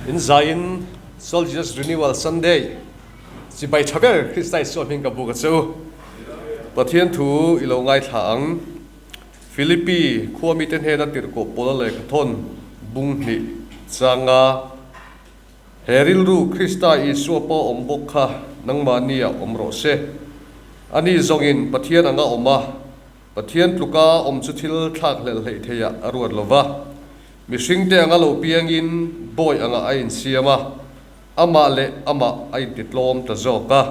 In zaiin Soldiers Renewal Sunday chibai tha ber Krista Isua hming ka buk a che u. Pathian thu i lo ngaithla ang. Philippi khua mite hnena tirhkoh pawla lehkhathawn bung hnih changa he rilru Krista Isua pawh awm bawk kha nangmahnia awm rawh se. Ani zawngin Pathian anga awm a, Pathian tluka awm chu thil thlak hlelh hleih theiah a ruat lo va. Mihringte anga lo piangin bawi angah a insiam a, amah leh amah a intitlawm ta zawk a.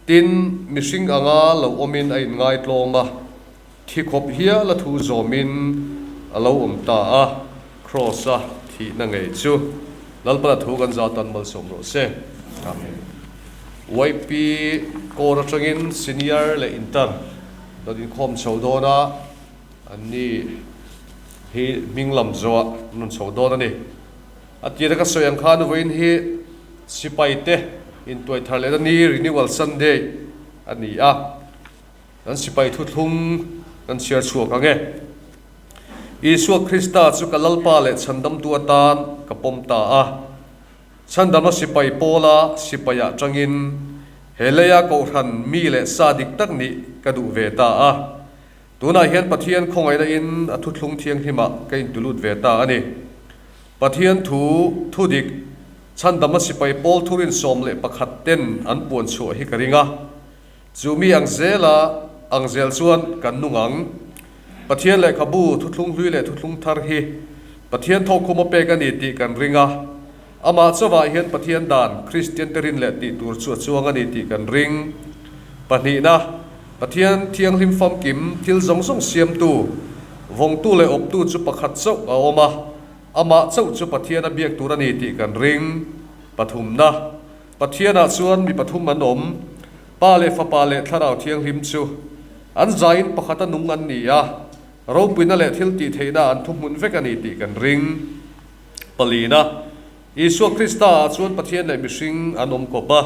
Tin, mihring anga lo awmin a inngaitlawm a, thi khawp hial a thu zawmin a lo awm ta a, Kraws-a thihna ngei chu Lalpana thu kan zah tan malsawm rawh se. Amen. YP Core atangin Senior leh Inter rawn inkhawm chho dawn a, an ni hi hming lam zawh an rawn chho dawn a ni. A tira ka sawi ang khan vawiin hi sipaite intuai thar lehna ni Renewal Sunday a ni a, kan sipai thuthlung kan chhiar chhuak ang e. Isua Krista chu ka Lalpa leh Chhandamtu atan ka pawm ta a. Chhandamna sipai pawla sipaiah tangin he leia kohhran mi leh sa dik tak nih ka duh ve ta a. Tunah hian Pathian khawngaihna in a thuthlung thianghlimah ka intulut ve ta a ni. Pathian thu, thu dik, Chhandamna sipai pawl thurin 11 ten an puan chhuah hi ka ring a. Chu mi ang zela ang zel chuan kan nung ang. Pathian lehkhabu thuthlung hlui leh thuthlung thar hi Pathian thawkkhum a pek a ni tih kan ring a. Amah chauhah hian Pathian dan Kristiante rin leh tih tur chu a chuang a ni tih kan ring. Pahnihna, Pathian thianghlim famkim thil zawng zawng siamtu, vawngtu leh awptu chu pakhat chauh a awm a, amah chauh chu Pathian a biak tur a ni tih kan ring. Pathumna, Pathianah chuan mi pathum an awm, Pa leh Fapa leh Thlarau Thianghlim chu. An zaiin pakhata nung an ni a, ropuina leh thil tih theihna an thuhmun vek a ni tih kan ring. Palina, Isua Kristaah chuan Pathian leh mihring an awm kawp a,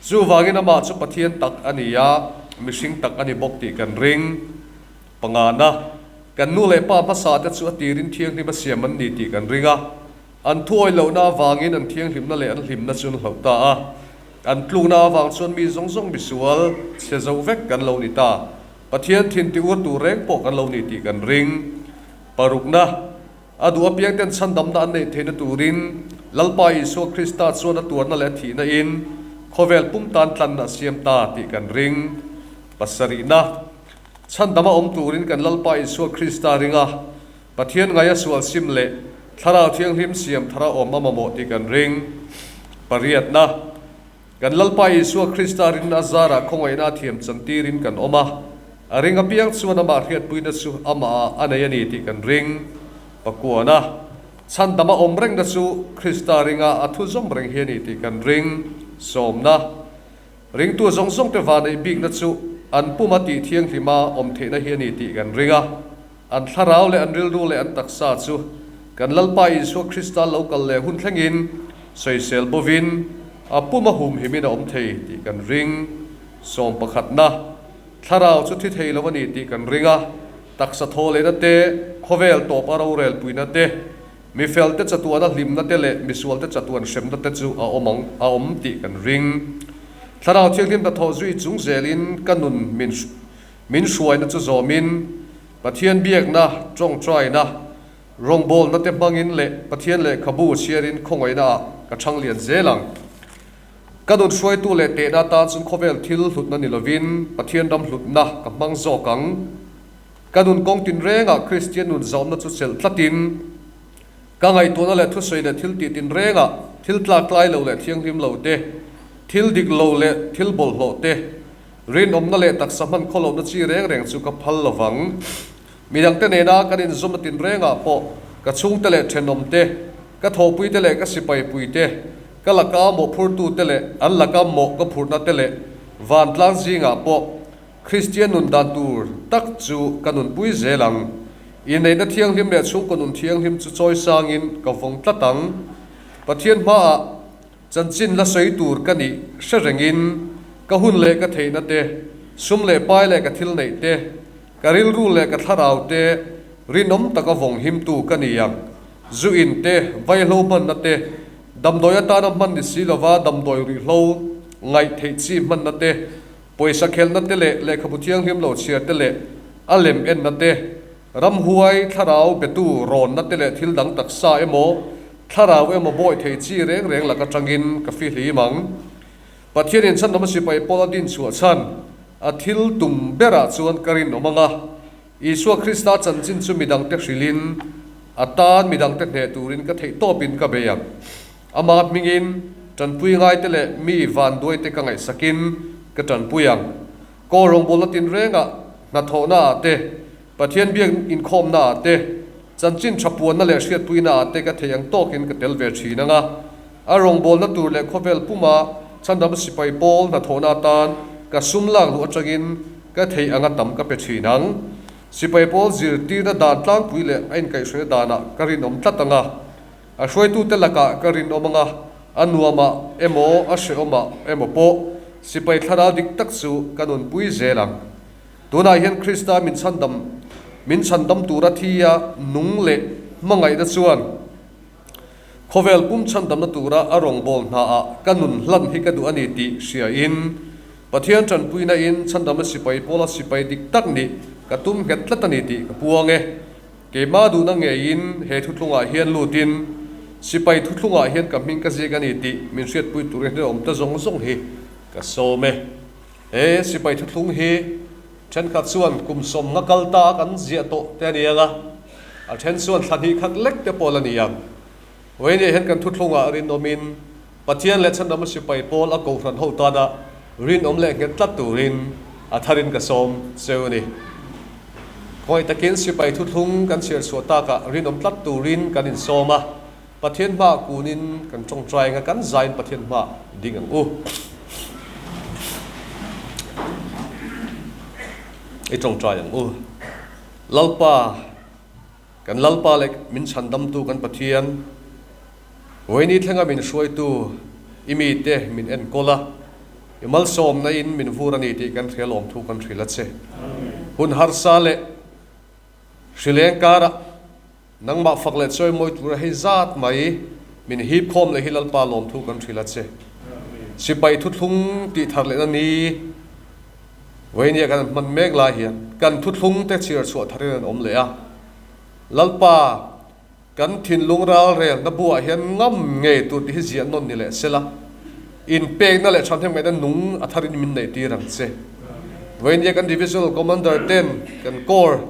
chuvangin amah chu Pathian tak a ni a, mihring tak a ni bawk tih kan ring. Pangana, Kan nu leh pa hmasate chu a tirin thianghlim a siam an ni tih kan ring a, An thuawih lohna avangin an thianghlimna leh an hlimna chu an hloh ta a. An tlukna avang chuan mi zawng zawng misual chhe zo vek kan lo ni ta. Pathian thin ti ur tur reng pawh kan lo ni tih kan ring. Parukna, A duh apiang ten chhandamna an neih theihna turin Lalpa Isua Krista chuan a tuarna leh a thihna in khawvel pum tan tlanna a siam ta tih kan ring. Pasarihna, Chhandama awm turin kan Lalpa Isua Krista ring a, Pathian ngaia sual sim leh Thlarau Thianghlim siam thara awm a mamawh tih kan ring. Pariatna, Kan Lalpa Isua Krista rinna zarah khawngaihna a thiam chantirin kan awm a, a ring apiang chuan amah hriatpuina chu amahah a nei a ni tih kan ring. Pakuana, Chhandama awm rengna chu Krista ringa a thu zawm reng hi a ni tih kan ring. Sawmna, Ringtu zawng zawngte vaneih bikna chu an puma tih thianghlima awm theihna hi a ni tih kan ring a. An thlarau leh an rilru leh an taksa chu kan Lalpa Isua Krista lo kal leh hun thlengin sawisel bovin a pum a humhimin a awm thei tih kan ring. Sawmpakhatna, Thlarau chu thi thei lo a ni tih kan ring a, taksa thaw lehna te, khawvel tawp a rorel puina te, mifelte chatuana hlimna te leh misualte chatuan hremna te chu a awm ang a awm tih kan ring. Thlarau Thianghlim hnathawh zui chung zelin ka nun min Min hruaina chu zawmin, Pathian biakna, tawngtaina, rawngbawlna te hmangin leh Pathian lehkhabu chhiarin khawngaihnaah ka chhang lian zel ang. Ka nun hruaitu leh tehna atan chuan khawvel thil hlutna ni lovin Pathian ram hlutna ka hmang zawk ang. Ka nun kawng tinrengah Kristian nun zawmna chu chelh tlatin, ka ngaihtuahna leh thusawi leh thil tih tinrengah thil tlaktlai lo leh thianghlim lo te, thil dik lo leh thil bawlhhlawh te, Rinawmna leh taksa hman khawlohna chi reng reng chu ka phal lo vang. Midangte nena kan inzawmna tinrengah pawh ka chhungte leh thenawmte, ka thawhpuite leh ka sipaipuite, ka laka mawhphurtute leh an laka mawh ka phurhnate leh vantlang zingah pawh Kristian nun dan tur tak chu ka nunpui zel ang. Inneihna thianghlim leh chhungkaw nun thianghlim chu chawisangin ka vawng tlat ang. Pathian hmaah. Chanchin la sawi tur ka nih hre rengin ka hun leh ka theihna te, sum leh pai leh ka thil neih te, ka rilru leh ka thlarau te rinawm taka vawng himtu ka ni ang. Zu in te, vaihlo hmanna te, Damdawi atana hman ni si lova damdawi ruihhlo ngaih theih chi hmanna te, pawisa khelhna te leh lehkhabu thianghlim lo chhiar te leh a lem enna te, ramhuai thlarau betu rawnna te leh thil dang taksa emaw thlarau emaw bawi thei chi reng reng lak atangin ka fihlim ang. Pathianin chhandam a sipai pawl a din chhuah chhan a thil tum berah chuan ka rinawm ang a, Isua Krista chanchin chu midangte hrilhin a tan midangte hneh turin ka theih tawpin ka bei ang. Ama hmingin tanpui ngaite leh mi vanduaite ka ngaihsakin ka tanpui ang. Kaw rawngbawlna tinrengah, hnathawhnaah te, Pathian biak inkhawmnaah te, chanchin tha puanna leh hriatpuinaah te ka theih ang tawkin ka tel ve thin ang a. A rawngbawlna tur leh khawvel puma chhandam sipai pawl hnathawhna atan ka sum lak luh atangin ka theih anga tam ka pe thin ang. Sipai pawl zirtirna dan tlangpui leh a inkaihhruaina danah ka rinawm tlat ang a. A hruaitute lakah ka rinawm ang a, a nuamah emaw a hrehawmah emaw pawh sipai thlarau dik tak chu ka nunpui zel ang. Tunah hian Krista min chhandam min chhandam tura thia nung leh hmangaihna chuan khawvel pum chhandamna tura a rawngbâwl hnaah ka nun hlan hi ka duh a ni tih hriain Pathian ṭanpuina in chhandamna sipai pawla sipai dik tak nih ka tum nghet tlat a ni tih ka puang e. Keimah duhna ngeiin he thuthlungah hian lutin sipai thuthlungah hian ka hming ka ziak a ni tih min hriatpui turin hlauhawm ta zawng zawng hi ka sawm e. He sipai thuthlung hi thenkhat chuan kum sawmnga kal ta kan ziah tawh te a ni ang a, a then chuan thla hnih khat lek te pawh la ni ang. Vawinia hian kan thuthlungah rinawmin Pathian leh chhandama sipai pawl a kohhran ho tana rinawm leh nghet tlat turin a tharin ka sawm cheu a ni. Khawngaih takin sipai thuthlung kan chhiar chhuah takah rinawm tlat turin kan insawm a, Pathian hmaah kunin kan tawngtai anga kan zain Pathian hmaah ding ang u. I tawngtai ang u. Lalpa, kan Lalpa leh min chhandamtu kan Pathian, Vawiini thlenga min hruaitu i mite min enkawl a, i malsawmna in min vur a ni tih kan hria lawmthu kan hrilh a che. Hun harsa leh hrileng karah Nangmah fak leh chawimawi tura hei zat mai min hip khawm leh hi Lalpa lawmthu kan hrilh a che. Sipai thuthlung tih thar lehna ni Vainia kan hman mek lai hian kan thuthlung te chhiar chhuah tharin an awm leh a. Lalpa kan thinlung ralrelna buah hian ngam ngei tur tih hi ziah nawn ni leh sela, inpekna leh thahnemngaihna nung a tharin min neih tir ang che. Vainia kan Divisional Commander ten kan Corps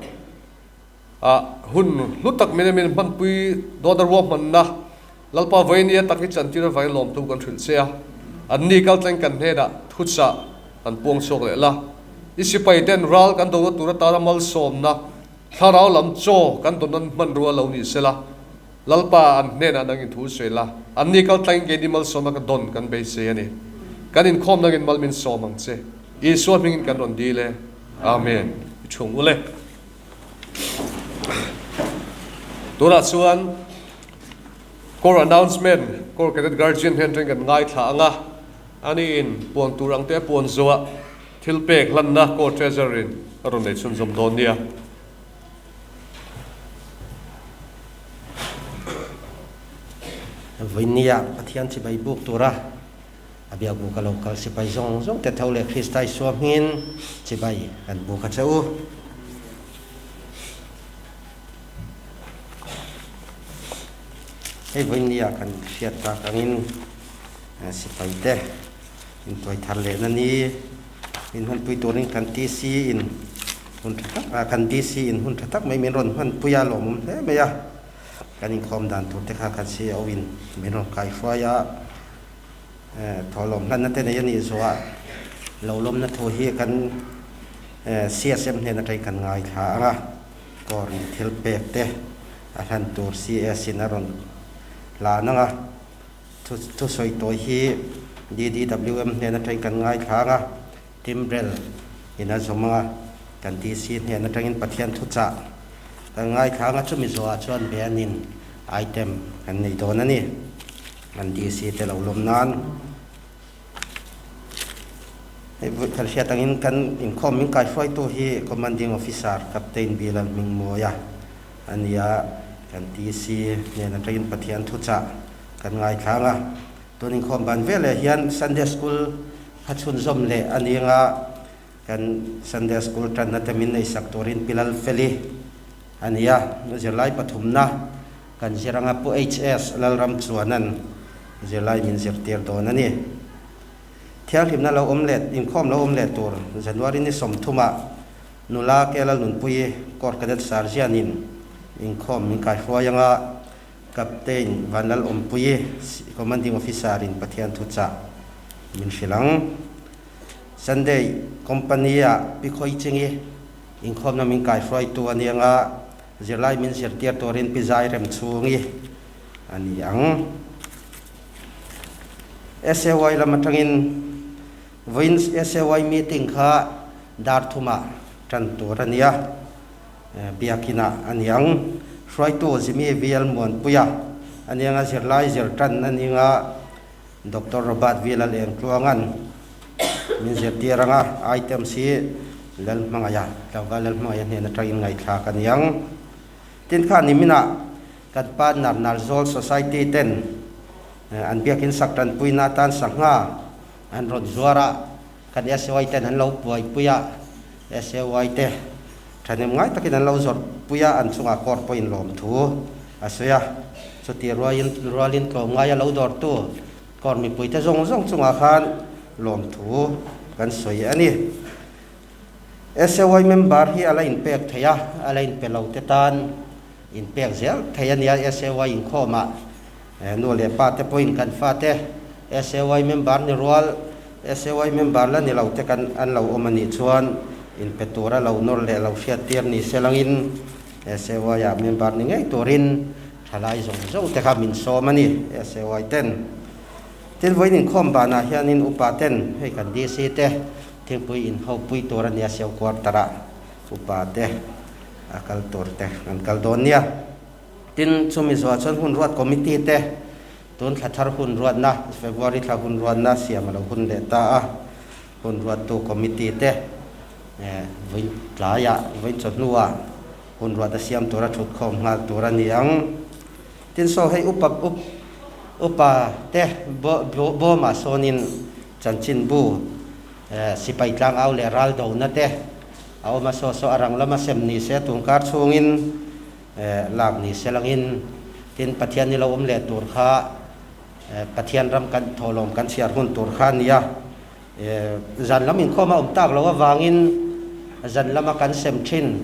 Ah hun hlu tak min min hmanpui dawn a ruahmanna Lalpa Vainia tak hi chantir avangin lawmthu kan hrilh che a, an ni kaltleng kan hnenah thuchah kan puang chhuak leh la. I sipai ten ral kan dona tur atana malsawmna thlarau lam chaw kan dawn nan hmanrua lo ni sela, Lalpa an hnenah nangin thu sawi la, an ni kaltlengin keini malsawmna ka dawn kan beisei a ni. Kan inkhawm nangin mal min sawm ang che. Isua hmingin kan rawn dil e. Amen. I chhung ule. Tunah chuan Corps Announcement, Corps Cadet Guardian hian ṭhen kan ngaithla ang a, aniin puan tur ang te a puan zuah thil pek hlanna Corps Treasurer in a rawn nei chhunzawm dawn nia. Vawinia Pathian chibai buk tura a biak buk a lo kal sipai zawng zawng te tho leh Krista Isua hmingin chibai kan buk a che u. Hei vawinia kan hriat tak angin sipai te intuai thar lehna ni min hmanpui turin kan TC in hun tha tak ah kan DC in hun tha tak mai min rawn hmanpui a lawmawm hle mai a, kan inkhawm dan tur te kha kan CEO in min rawn kaihruai a. Thawhlawm hlanna te nei a nih zuah lo lawmna thu hi kan CSM hnen atangin kan ngaithla ang a, kawrin thil pek te a hlan tur CS in a rawn hlan ang a, thusawi tawi hi DDWM hnen atangin kan ngaithla ang a, Timbrel in a zawm ang a, kan DC hnen atangin Pathian thuchah kan ngaithla ang a, chumi zawhah chuan Beanin item kan nei dawn a ni. Kan DC te lo lawm nan hei vawi khat hriat angin kan inkhawm min kaihruaitu hi Commanding Officer Captain Bilal Hmingmawia a ni a, kan DC hnen atangin Pathian thuchah. kan ngaithlang a. Tun inkhawm ban veleh hian Sunday School kha chhunzawm leh a ni anga kan Sunday School tanna te min neihsak turin Pi Lalfeli a ni a, zirlai pathumna kan zir anga Pu HS Lalram chuanan zirlai min zirtir dawn a ni. Thianghlimna lo awm leh inkhawm lo awm leh tur January ni sawmthumah nula Kelal Nunpuii Corps Cadet Sergeant-in inkhawm min kaihruai anga Captain Vanlal Awmpuii Commanding Officer-in Pathian thuchah min hrilh ang. Sunday Company-ah Pi Khawi Chingi inkhawmna min kaihruaitu a ni anga zirlai min zirtir turin Pi Zai Rem Chhungi a ni ang. SAY lam atangin vawiin SAY meeting kha dar thumah tan tur a ni a, biakinah a ni ang. Hruaitu Jimmy VL Muanpuia a ni anga zirlai zir tan a ni anga Doctor Robert V Lalengtluanga'n min zirtir anga items hi Lalhmangaia, tlangval Lalhmangaia hnen atangin ngaihthlak a ni ang. Tin kha niminah kan pa Narnalzawl Society ten an biakin sak tanpuina atan sangha an rawn zuar a, kan SAY ten an lo buaipui a, SAY te thahnem ngai takin an lo zawrhpui a, an chungah court pawhin lawmthu a sawi a, chuti rualin rualin tlawmngaia lo dawrtu court mipuite zawng zawng chungah khan lawmthu kan sawi a ni. SAY member hi a la inpek thei a, a la inpe lo te tan inpek zel thei a nia. SAY inkhawmah nu leh pa te pawhin kan fate SAY member ni rual, SAY member la ni lo te kan an lo awm a nih chuan inpe tura lo nawr leh lo hriat tir ni se langin SAY ah member ni ngei turin thalai zawng zawng te kha min sawm a ni SAY ten. Tin vawiin inkhawm banah hianin upa ten hei kan DC te Thingpui in ho pui tur a nia sio quarter ah upa te a kal tur te an kal dawn nia. Tin, chumi zuah chuan hun ruat committee te tun thla thar hun ruatna February thla hun ruatna siam a lo hun leh ta a, hun ruattu committee te vawiin tlaiah vawiin chawhnuah hun ruat a siam tura thutkhawm nghal tur a ni ang. Tin saw hei upa up upa te bawmah sawnin chanchinbu sipai tlangau leh ral dona te a awm a, saw saw a rang lama sem ni se tun kar chhungin lak ni se langin tin Pathian ni lo awm leh tur kha Pathian ram kan thawhlawm kan chhiar hun tur kha a ni a, zan lam inkhawm a awm tak loh avangin zan lama kan sem thin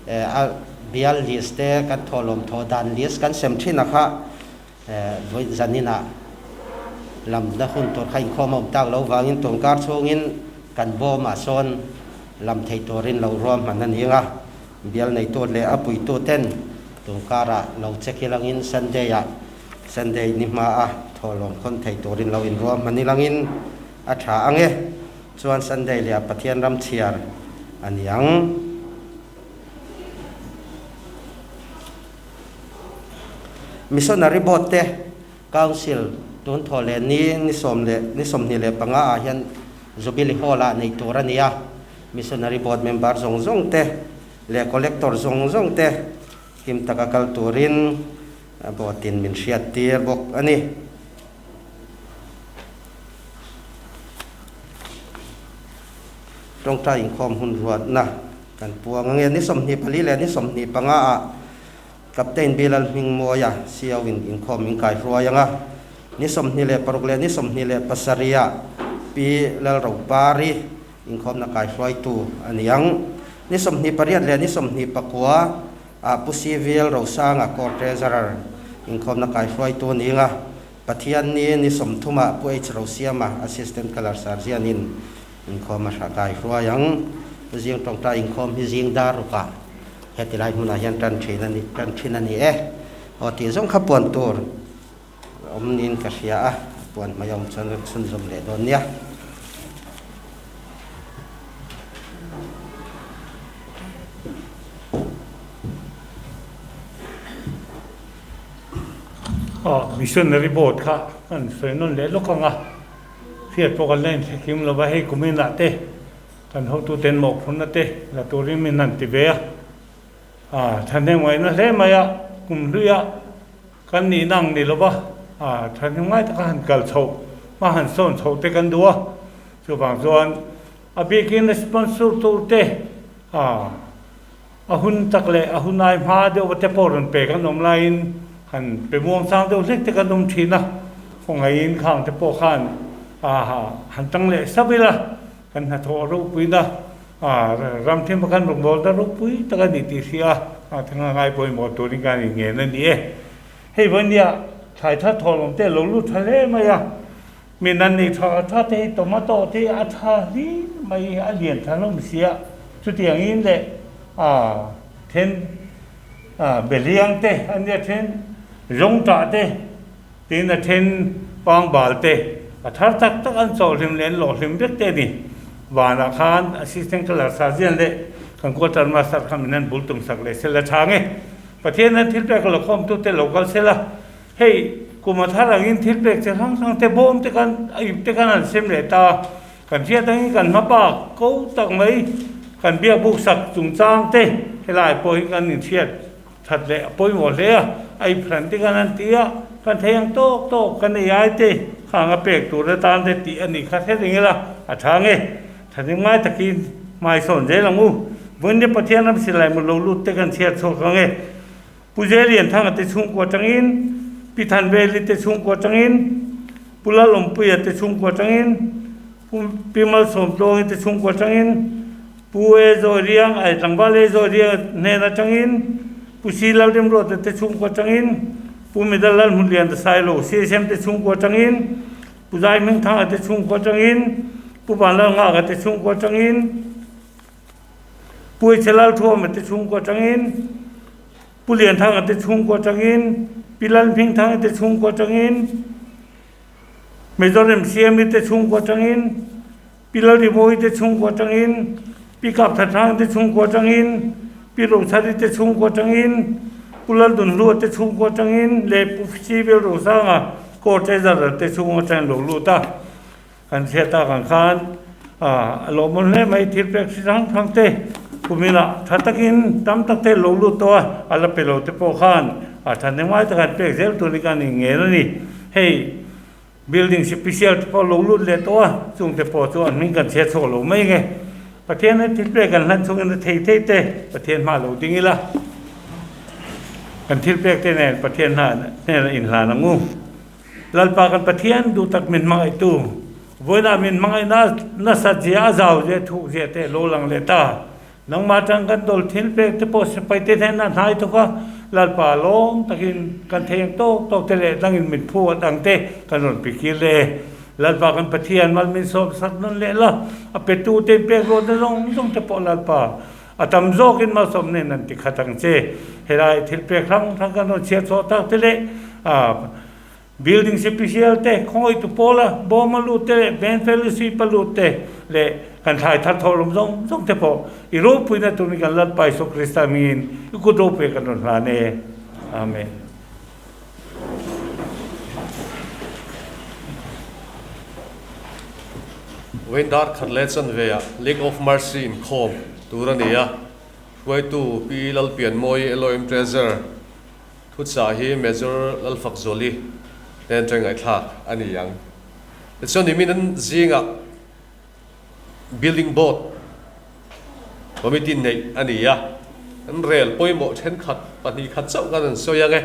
a bial list te kan thawhlawm thawh dan list kan sem thin a kha vawi zaninah lamna hun tur kha inkhawm a awm tak loh avangin tun kar chhungin kan bawmah sawn lam thei turin lo ruahman a ni ang a, bial neitu leh a puitu ten tun karah lo check ilangin Sunday ah Sunday ni hmaa thawhlawm khawn thei turin lo inruahman ilangin a tha ang e. Chuan Sunday leh a Pathian ram chhiar a ni ang. Missionary Board te Council tun thaw leh ni ni sawm leh ni 25 ah hian Jubilee Hall ah nei tur a ni a. Missionary Board member zawng zawng te leh Collector zawng zawng te him taka kal turin A bawtin min hriat tir bawk a ni. Tawngtai inkhawm hun ruatna kan puang ange. Ni 24 leh ni 25 ah Captain Bilal Hmingmawia CEO in inkhawm min kai hruai anga. Ni 26 leh ni 27 ah Pi Lalropari inkhawmna kai hruaitu a ni ang. Ni 28 leh ni 29 Ah Pu Civil Rosanga Court Treasurer inkhawmna kaihruaitu ninga Pathian ni ni 30 ah Pu H Rosiama Assistant Colour Sergeant in inkhawm a hra kaihruai ang. Zing tawngtai inkhawm hi zing dar rukah heti lai hmunah hian tan thin a ni tan thin a ni e. Aw tih zawng kha puan tur awm niin ka hria a, puan hmai awm chuan rawn chhunzawm leh dawn nia. Aw missionary board kha kan sawi nawn leh lawk ang a, hriat pawh kan la inthlekim lo va, hei kum inah te kan hotuten mawhphurhna te la turin min han ti ve a, a thahnem ngaihna hle mai a, kum hluia kan nihna ang ni lo va, Thahnemngai taka han kal chhoh, hma han sawn chhoh te kan duh a. Chuvang chuan a bikin a sponsor tur te a hun tak leh a hun ai hma deuh te pawh rawn pe kan awm laiin han pe muang chang deuh hlek te kan awm thin a. Khawngaihin khang te pawh khan han tang leh sap ila kan hnathawh ropuina ram thim pakhat rawngbawlna ropui tak a ni tih hria a thanga ngai pawimawh turin kan inngen a ni e. Hei vawinia thlai thar thawhlawm te lo lut tha hle mai a, mi nan nei tha tha te hi tomato te hi a tha hlim mai hi a lian tha hlawm sia, chutiangin leh then behliang te a nia then zawngtah te tin a then pangbal te a thar tak tak an chawh hlim leh an lawh hlim vek te a ni. Vanah khan assistant colour sergeant leh kan quarter master kha min han bul tum sak leh sela tha nge. Pathian hian thil pek la khawmtute lo kal sela, hei kum a thar angin thil pek chi hrang hrang te bawm te khan a ip te khan an sem leh ta. Kan hriat angin kan hma bak ko tak mai kan biak buk sak chungchang te helai pawh hi kan inhriat that leh a pawimawh hle a, a ip hran te khan an ti a, kan thei ang tawk tawk kan ei ai te khang a pek tur atan te tih a nih kha hre reng ila a tha nge. Thahnem ngai takin hmaisawn zel ang u. Vawiin Pathian ram silai mu lo lut te kan chhiar chhuak ang e. Pu Zelianthanga te chhungkua atangin, Pi Thanveli te chhungkua atangin, Pu Lalawmpuia te chhungkua atangin, Pu Pi Malsawmtluangi te chhungkua atangin, Pu E Zawiriang, ai tlangval E Zawiriang hnen atangin, Pu Si Lalrimruata te chhungkua atangin, Pu Midal Lalhmunlian Sailo CSM te chhungkua atangin, Pu Zai Hmingthanga te chhungkua atangin, Pu Vanlalnghaka te chhungkua atangin, Pu Eichhe Lalthuama te chhungkua atangin, Pu Lianthanga te chhungkua atangin, Pi Lalhmingthanga te chhungkua atangin, Major Remsiami te chhungkua atangin, Pi Lalrimawi te chhungkua atangin, Pi Kapthathang te chhungkua atangin, Pi Rochhari te chhungkua atangin, Pu Laldunhlua te chhungkua atangin leh Pu Civil Rosanga Court Treasurer te chhungkua atangin lo lut a. Kan hriat tak ang khan a lawmawm hle mai thil pek hri hrang hrang te kuminah tha takin tam tak te lo lut tawh a, a la pe lo te pawh khan a thahnem ngai taka an pek zel tur hi kan inngen a ni. Hei building special te pawh lo lut leh tawh a, chung te pawh chu an hming kan chhiat chhuak lo mai nge. Pathian he thil pek an hlan chungin a thei thei te Pathian hma lo ding ila, kan thil pek te nen Pathian hnenah inhlan ang u. Lalpa kan Pathian duh tak min hmangaihtu, vawiinah min hmangaihna nasat zia, a zau zia, thuk zia te lo lang leh ta. Nangmah atang kan dawl thil pek te pawh sipai te hnenah hnai thawk a, Lalpa lawm takin kan thei ang tawk tawk te leh dangin min phuat ang te kan rawn pikir leh e. Lalpa kan Pathian mal min sawm sak nawn leh la, a petu te in pek ruat na zawng zawng te pawh Lalpa a tam zawkin malsawm nen an ti khat ang che. Helai thil pek hrang hrang kan rawn chhiar chhuah tak te leh building special te, khawngaihtu pawla bawma lut te leh band fellowship a lut te leh kan thlai thar thawhlawm zawng zawng te pawh i ropuina turin kan Lalpa Isua Krista hmingin i kut ropui kan rawn hlan e. Amen. Vawiin dar khat leh chanve ah League of Mercy inkhawm tur a ni a, hruaitu Pi Lalpianmawi Elohim Treasure thuchah hi Major Lalfakzuali hnen atang ngaihthlak a ni ang. Tichuan nimin an zingah Building Board Committee neih a ni a, an rel pawimawh thenkhat pahnih khat chauh kan an sawi ang e.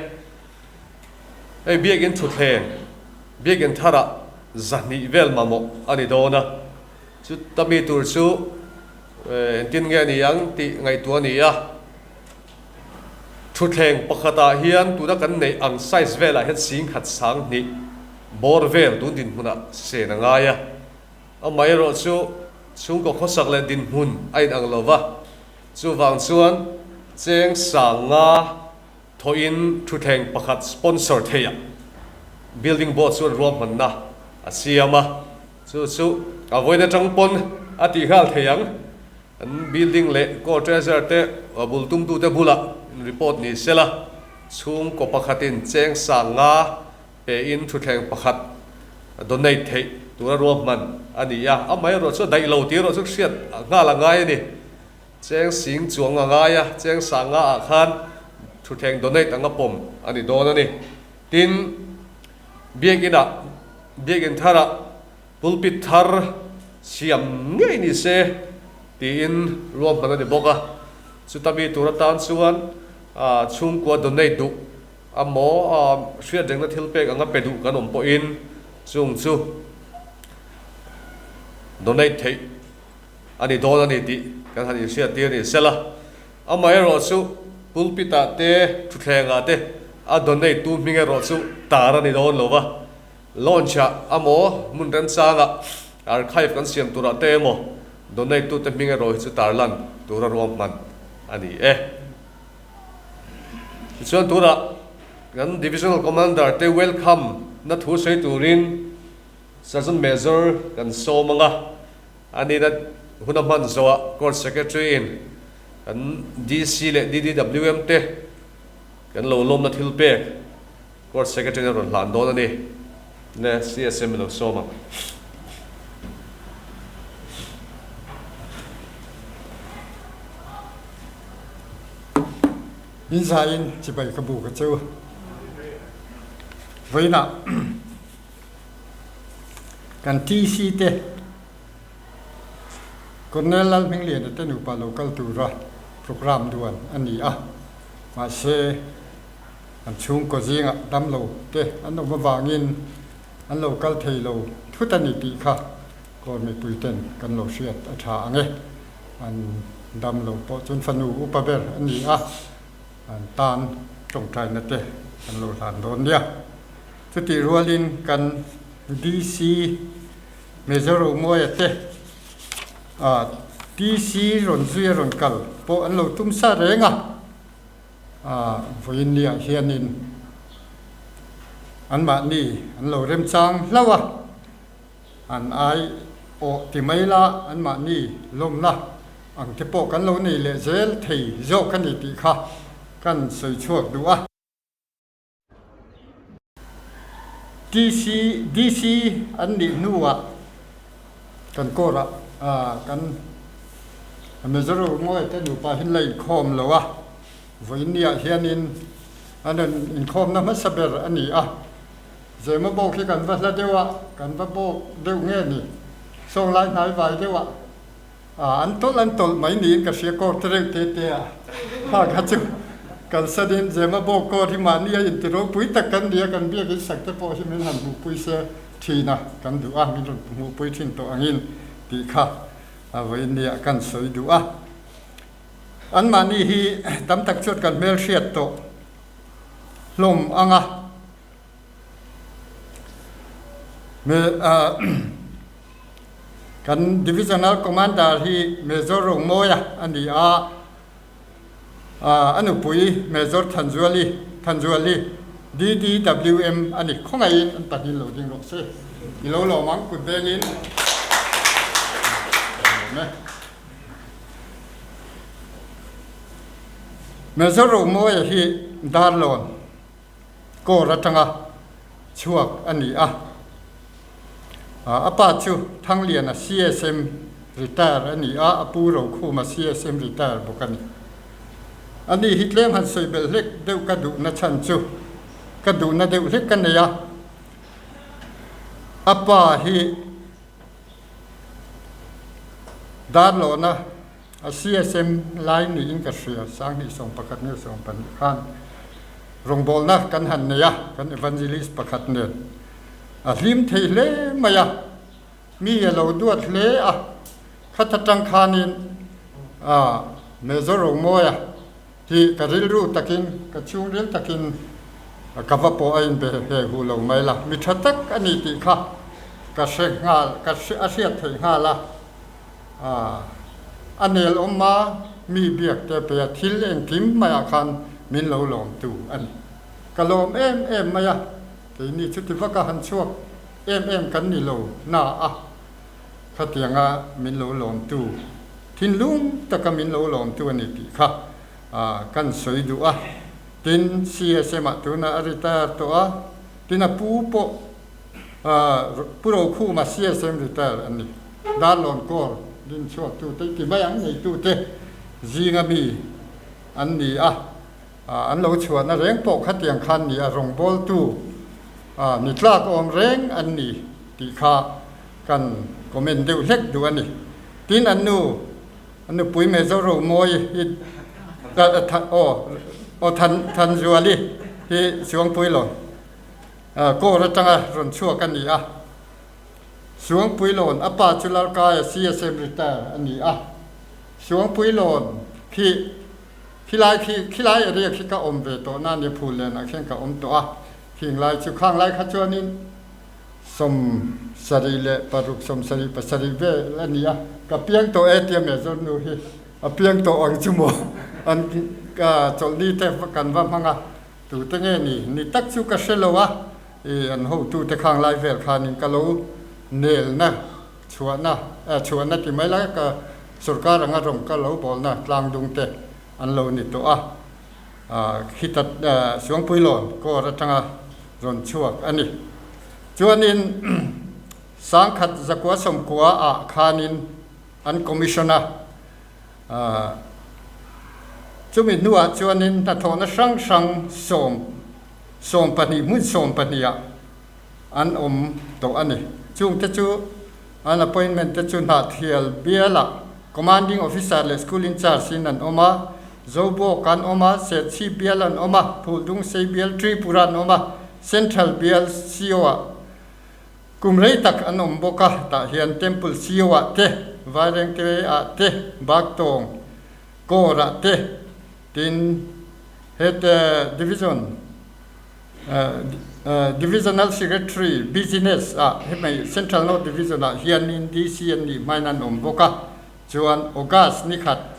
Hei biakin thutthleng, biakin tharah zahnih vel mamawh a ni dawn a, chuta mi tur chu engtin nge a ni ang tih ngaihtuah a ni a. Thutthleng pakhatah hian tuna kan neih ang size velah hian singkhat sanghnih bawr vel tun dinhmunah sen a ngai a. Amaherawh chu chhungkaw khawsak leh dinhmun a inang lo va, chuvang chuan cheng sang nga Thawhin thutthleng pakhat sponsor theiah building board chuan ruahmanna a siam a, chu chu a vawiin atang pawn a tih nghal thei ang. An building leh core treasurer te bul tumtute bulah report ni sela, chhungkaw pakhatin cheng sang nga pein thutthleng pakhat donate theih tura ruahman a ni a, amaherawh chu a daih lo tih erawh chu hriat nghal a ngai a ni. Cheng sing chuang a ngai a, cheng sang nga ah khan thutthleng donate anga pawm a ni dawn a ni. Tin, Biakinah Biakin tharah pulpit thar siam ngei ni se tiin ruahman a ni bawk a. Chuta mi tur atan chuan chhungkua donate duh a maw hriat rengna thil pek anga pe duh kan awm pawhin chung chu donate theih a ni dawn a ni tih kan han inhriat tir ni sela. Amaherawh chu pulpit ah te thutthleng ah te a donate tu hming erawh chu tar a ni dawn lo va, launch ah amaw hmun remchang ah archive kan siam tur ah te emaw donate tu te hming erawh hi chu tar lan tur a ruahman a ni e. Tichuan tunah kan Divisional Commander te welcome na thu sawi turin Sergeant Major kan sawm ang a. A nihna hun a hman zawhah Court Secretary in kan DC leh DDWM te kan lo lawmna thil pek Court Secretary in a rawn hlan dawn a ni. Ne CSM i lo sawm ang. In zaiin chibai ka bu ka chu. Vawiinah Kan TC te Colonel Lalhmingliana te nupa lo kal tura programme duan a ni a, mahse an chhungkaw zingah damlo te an awm avangin an lo kal thei lo thut a ni tih kha Kawl mipui ten kan lo hriat a tha ang e. An damlo pawh chuan fanu upa ber a ni a, an tan tawngtaina te kan lo hlan dawn nia. Chutih rualin kan DC Major Romuaia te ah TC rawn zui a rawn kal pawh an lo tum sa reng a, ah vawiin ni ah hianin anmahni an lo remchang hlauh a, an ai awh ti mai la anmahni lawmna ang te pawh kan lo nei leh zel thei zawk a ni tih kha kan sawi chhuak duh a. TC, DC an nih hnuah kan court ah kan Mizoram ngawi te nupa hi la inkhawm lo a, vawiinniah hianin an rawn inkhawmna hmasa ber a ni a. Zema bawk hi kan va hla deuh a, kan va bawk deuh nge ni, sawnglai hnai vai deuh ah An tawlh an tawlh mai niin ka hria court reuh te te a, kha kha chu kan sanin Zema bawk court hi mahni a inti ropui tak kan ni a, kan biakin sak te pawh hi min han hmuhpui se thin a, kan duh a, min rawn hmuhpui thin tawh angin tih kha a vawiin nia kan sawi duh a. Anmahni hi tam tak chuan kan hmelhriat tawh hlawm ang a. Kan Divisional Commander hi Major Rongmawia a ni a, a nupui Major Thanzuali, Thanzuali, DDWM a ni. Khawngaihin an pahnih lo ding rawh se. I lo lawm ang kut vengin. Lawm e. Major Rongmawia hi Darlawn. Kawr atanga chhuak a ni a. A pa chu Thangliana CSM retire a ni a, a pu Rokhuma CSM retire bawk a ni. A ni hi tlem han sawi belh hlek deuh ka duhna chhan chu ka duhna deuh hlek ka nei a. A pa hi Darlawna A CSM lai niin ka hria, Sanghnih 11 nge 12 khan rawngbawlna kan han nei a, kan evangelist pakhat nen. A hlim thei hle mai a, mi a lo duat hle a, khat atang khanin a Major Rongmawia hi ka rilru takin, ka chhungril takin ka va pawh a inbe he hu lo mai la, mi tha tak a ni tih kha ka hre nghal, ka a hriat theih nghal a. A nel awm a, mi biak te pe a, thil engkim maiah khan min lo lawm tu a ni. Ka lawm em em mai a, keini chuti vaka han chhuak em em kan ni lo na a, khatianga min lo lawm tu, thinlung taka min lo lawm tu a ni tih kha kan sawi duh a. Tin, CSM ah tunah a retire tawh a, tin a pu pawh Pu Rokhuma CSM retire an ni. Darlawn Kawl din chhuaktute i ti mai ang neitute zinga mi an ni a, an lo chhuahna reng pawh khatiang khan ni a, rawngbawltu Ni tlak awm reng an ni tih kha kan comment deuh hlek duh a ni. Tin an nu, an nupui Major Romawi hi aw aw Than Thanzuali hi Suangpuilawn Corps atanga rawn chhuak a ni a. Suangpuilawn a pa chu Lalkaia CSM retire a ni a. Suangpuilawn khi khilai khi khilai area khi ka awm ve tawh na nia phul lenah khian ka awm tawh a. Khing lai chu khang lai kha chuanin 76 77 vel a ni a, ka piang tawh e tia Major nu hi a piang tawh ang chu maw an chawlhni te kan va hmang a, tute nge ni ni tak chu ka hre lo a, i an hotute khang lai vel khanin ka lo nelna chhuahna chhuahna ti mai lai ka sorkar anga rawng ka lo bawlna tlangdung te an lo ni tawh a. Khitat Suangpuilawn Corps atanga rawn chhuak a ni. Chuanin Sangkhat Zakua Sawmkua ah khanin an commission a, chumi hnuah chuanin hnathawhna hrang hrang sawm sawmpahnih hmun sawmpahnih ah an awm tawh a ni. Chungte chu an appointment te chu Hnahthial bialah Commanding Officer leh School in Charge in an awm a, Zobawk an awm a, Serchhip bial an awm a, Phuldungsei bial Tripura an awm a, Central bial CO ah kum rei tak an awm bawk a, tah hian Temple CO ah te, Vairengte ah te, Baktawng Corps ah te, tin Head Division Divisional Secretary, Business, ah hemei Central North Division ah hianin DC an nih hmain an awm bawk a, chuan August ni khat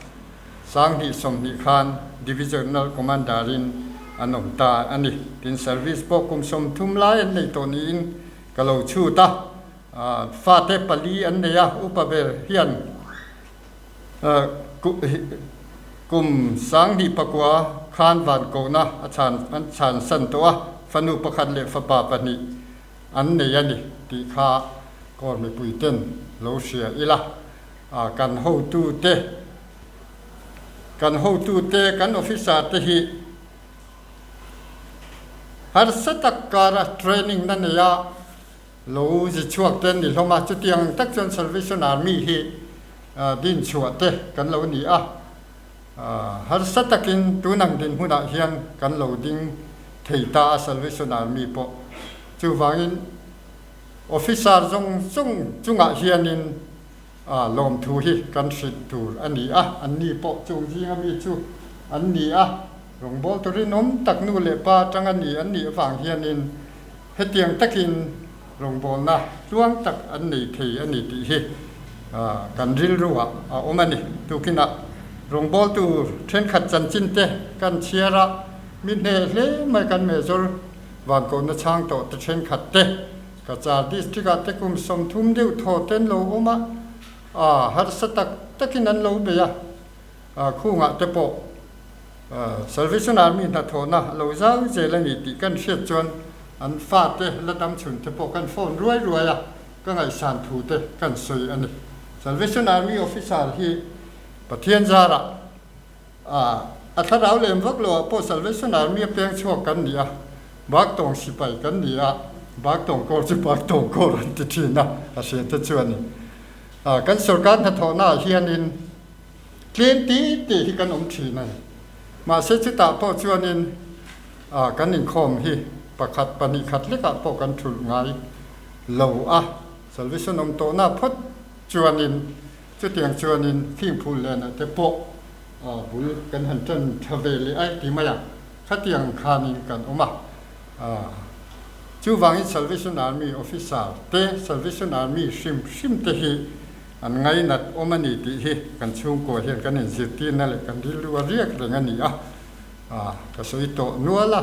2020 khan Divisional Commander in an awm ta a ni. Tin service pawh kum 30 lai an nei tawh niin ka lo chhut a, fate pali an nei a, upa ber hian Kum 2009 khan van kohna a chhan an chhan san tawh a, fanu pakhat leh fapa pahnih an nei a ni tih kha Kawr mipuiten lo hria ila. Kan hotute kan hotute kan officer te hi harsa tak kara training na nei a, Lo zi chhuak te an ni hlawm a, chutiang ang tak chuan Salvation Army hi din chhuah te kan lo ni a, harsa takin tun ang dinhmunah hian kan lo ding thei ta a Salvation Army pawh. Chuvangin officer zawng zawng chungah hianin lawmthu hi kan hrilh tur a ni a, anni pawh chung zinga mi chu an ni a, rawngbawl tur rinawm tak nu leh pa atanga ni an nih avang hianin Hetiang takin rawngbawlna tluang tak an nei thei a ni tih hi kan rilruah a awm a ni. Tukinah rawngbawltu thenkhat chanchin te kan chhiar a, mi hneh hle mai kan Major Vankawnna chhang tawh te thenkhat te Cachar District-ah te kum 30 deuh thaw ten lo awm a, harsa tak takin an lo bei a, khungah te pawh Salvation Army hnathawhna a lo zau zel a ni tih kan hriat chuan an fate la dam chhun te pawh kan phone ruai ruai a, ka ngaihsan thu te kan sawi a ni. Salvation Army officer hi Pathian zarah a thlarau lem vak lo ah pawh Salvation Army a peng chhuak kan ni a, Baktawng sipai kan ni a, Baktawng kawr chu Baktawng kawr an ti thin a, a hriat te chuan kan sorkar hnathawhna ah hianin Tlem ti tih hi kan awm thin a ni. Mahse chutah pawh chuanin kan inkhawm hi pakhat pahnih khat hlekah pawh kan thulh ngai lo a. Salvation awm tawhna phawt chuanin chutiang chuanin fingphul lenah te pawh bul kan han tan tha ve leh ai ti mai ang. Khatiang khanin kan awm a. Chuvangin Salvation Army officer te, Salvation Army hrim hrim te hi An ngainat awm a ni tih hi kan chhungkua hian kan inzirtirna leh kan rilru a riak reng a ni a, ka sawi tawh nual a.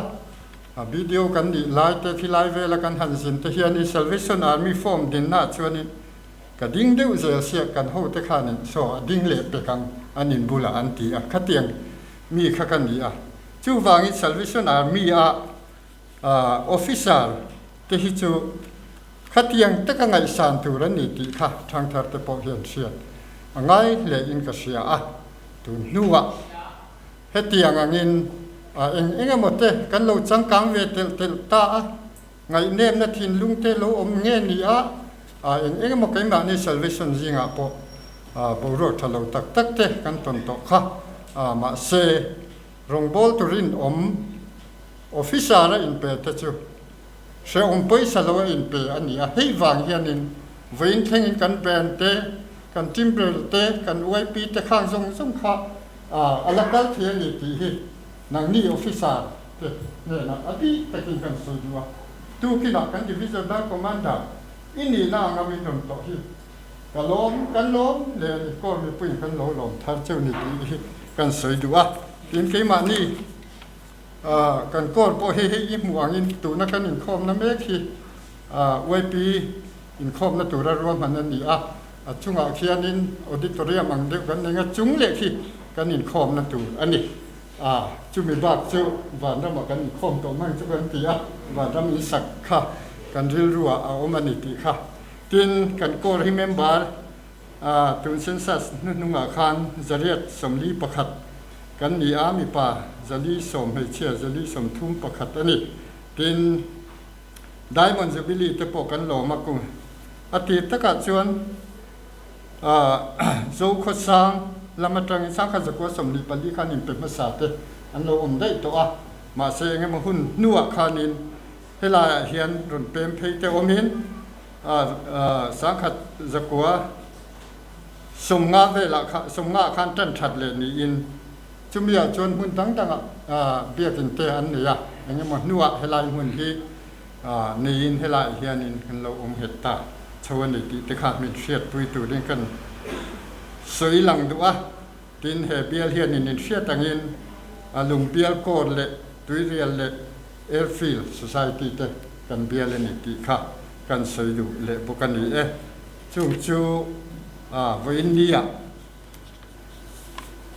A video kan nih lai te khilai vela kan han zin te hianin Salvation Army form dinnaah chuanin ka ding deuh zel sia kan hote khanin saw a ding leh pek ang an in bulah an ti a, khatiang mi kha ka ni a. Chuvangin Salvation Army a Officer te hi chu khatiang taka ngaihsan tur an ni tih kha thangthar te pawh hian hriat a ngai hle in ka hria a, tun hnuah hetiang angin eng eng emaw te kan lo changkang ve telh telh ta a. Ngaihnepna thinlung te lo awm nge ni a, eng eng emaw keimahni salvation zingah pawh boruak tha lo tak tak te kan tawn tawh kha. Mahse, rawngbawl turin awm officer a inpe te chu hrehawm pawisa lo a inpe a ni a, hei vang hianin vawiin thlengin kan band te, kan timbrel te, kan YP te khang zawng zawng kha a la kal thei a ni tih hi nangni officer te hnenah a bik takin kan sawi duh a, tukinah kan Divisional Commander i nihna anga min rawn tawh hi ka lawm, kan lawm leh a ni, Corps mipuiin kan lo lawm thar cheu ni tih hi kan sawi duh a, tin keimahni kan Corps pawh hi hei i hmuh angin tuna kan inkhawmna mek hi YP inkhawmna tura ruahman a ni a, a chungah khianin auditorium ang deuh kan nei a, chung leh khi kan inkhawmna tur a ni. A, chumi bak chu vanramah kan inkhawm tawh mang chu kan ti a, vanram insak kha kan rilruah a awm a ni tih kha. Tin, kan Corps hi member a, tun census hnuhnungah khan zariat 41 kan ni a, mipa 410 hmeichhia 431 a ni. Tin, Diamond Jubilee te pawh kan lawm a kum a tir takah chuan Zokhawsang lam atangin 1994 khan inpe hmasa te an lo awm daih tawh a, mahse engemaw hun hnuah khanin helaiah hian rawn pem phei te awmin 1950 velah kha 50 ah khan tan that leh niin Chumiah chuan hmun dang dangah biakinn te an nei a, engemaw hnuah helai hmun hi neiin helaiah hianin kan lo awm nghet ta chho a ni tih te kha min hriatpui turin kan sawi lang duh a. Tin, he bial hianin inhriat angin Lungbial Court leh Tuirial leh Airfield Society te kan bial a ni tih kha kan sawi duh leh bawk a ni e. Chung chu vawiin nia.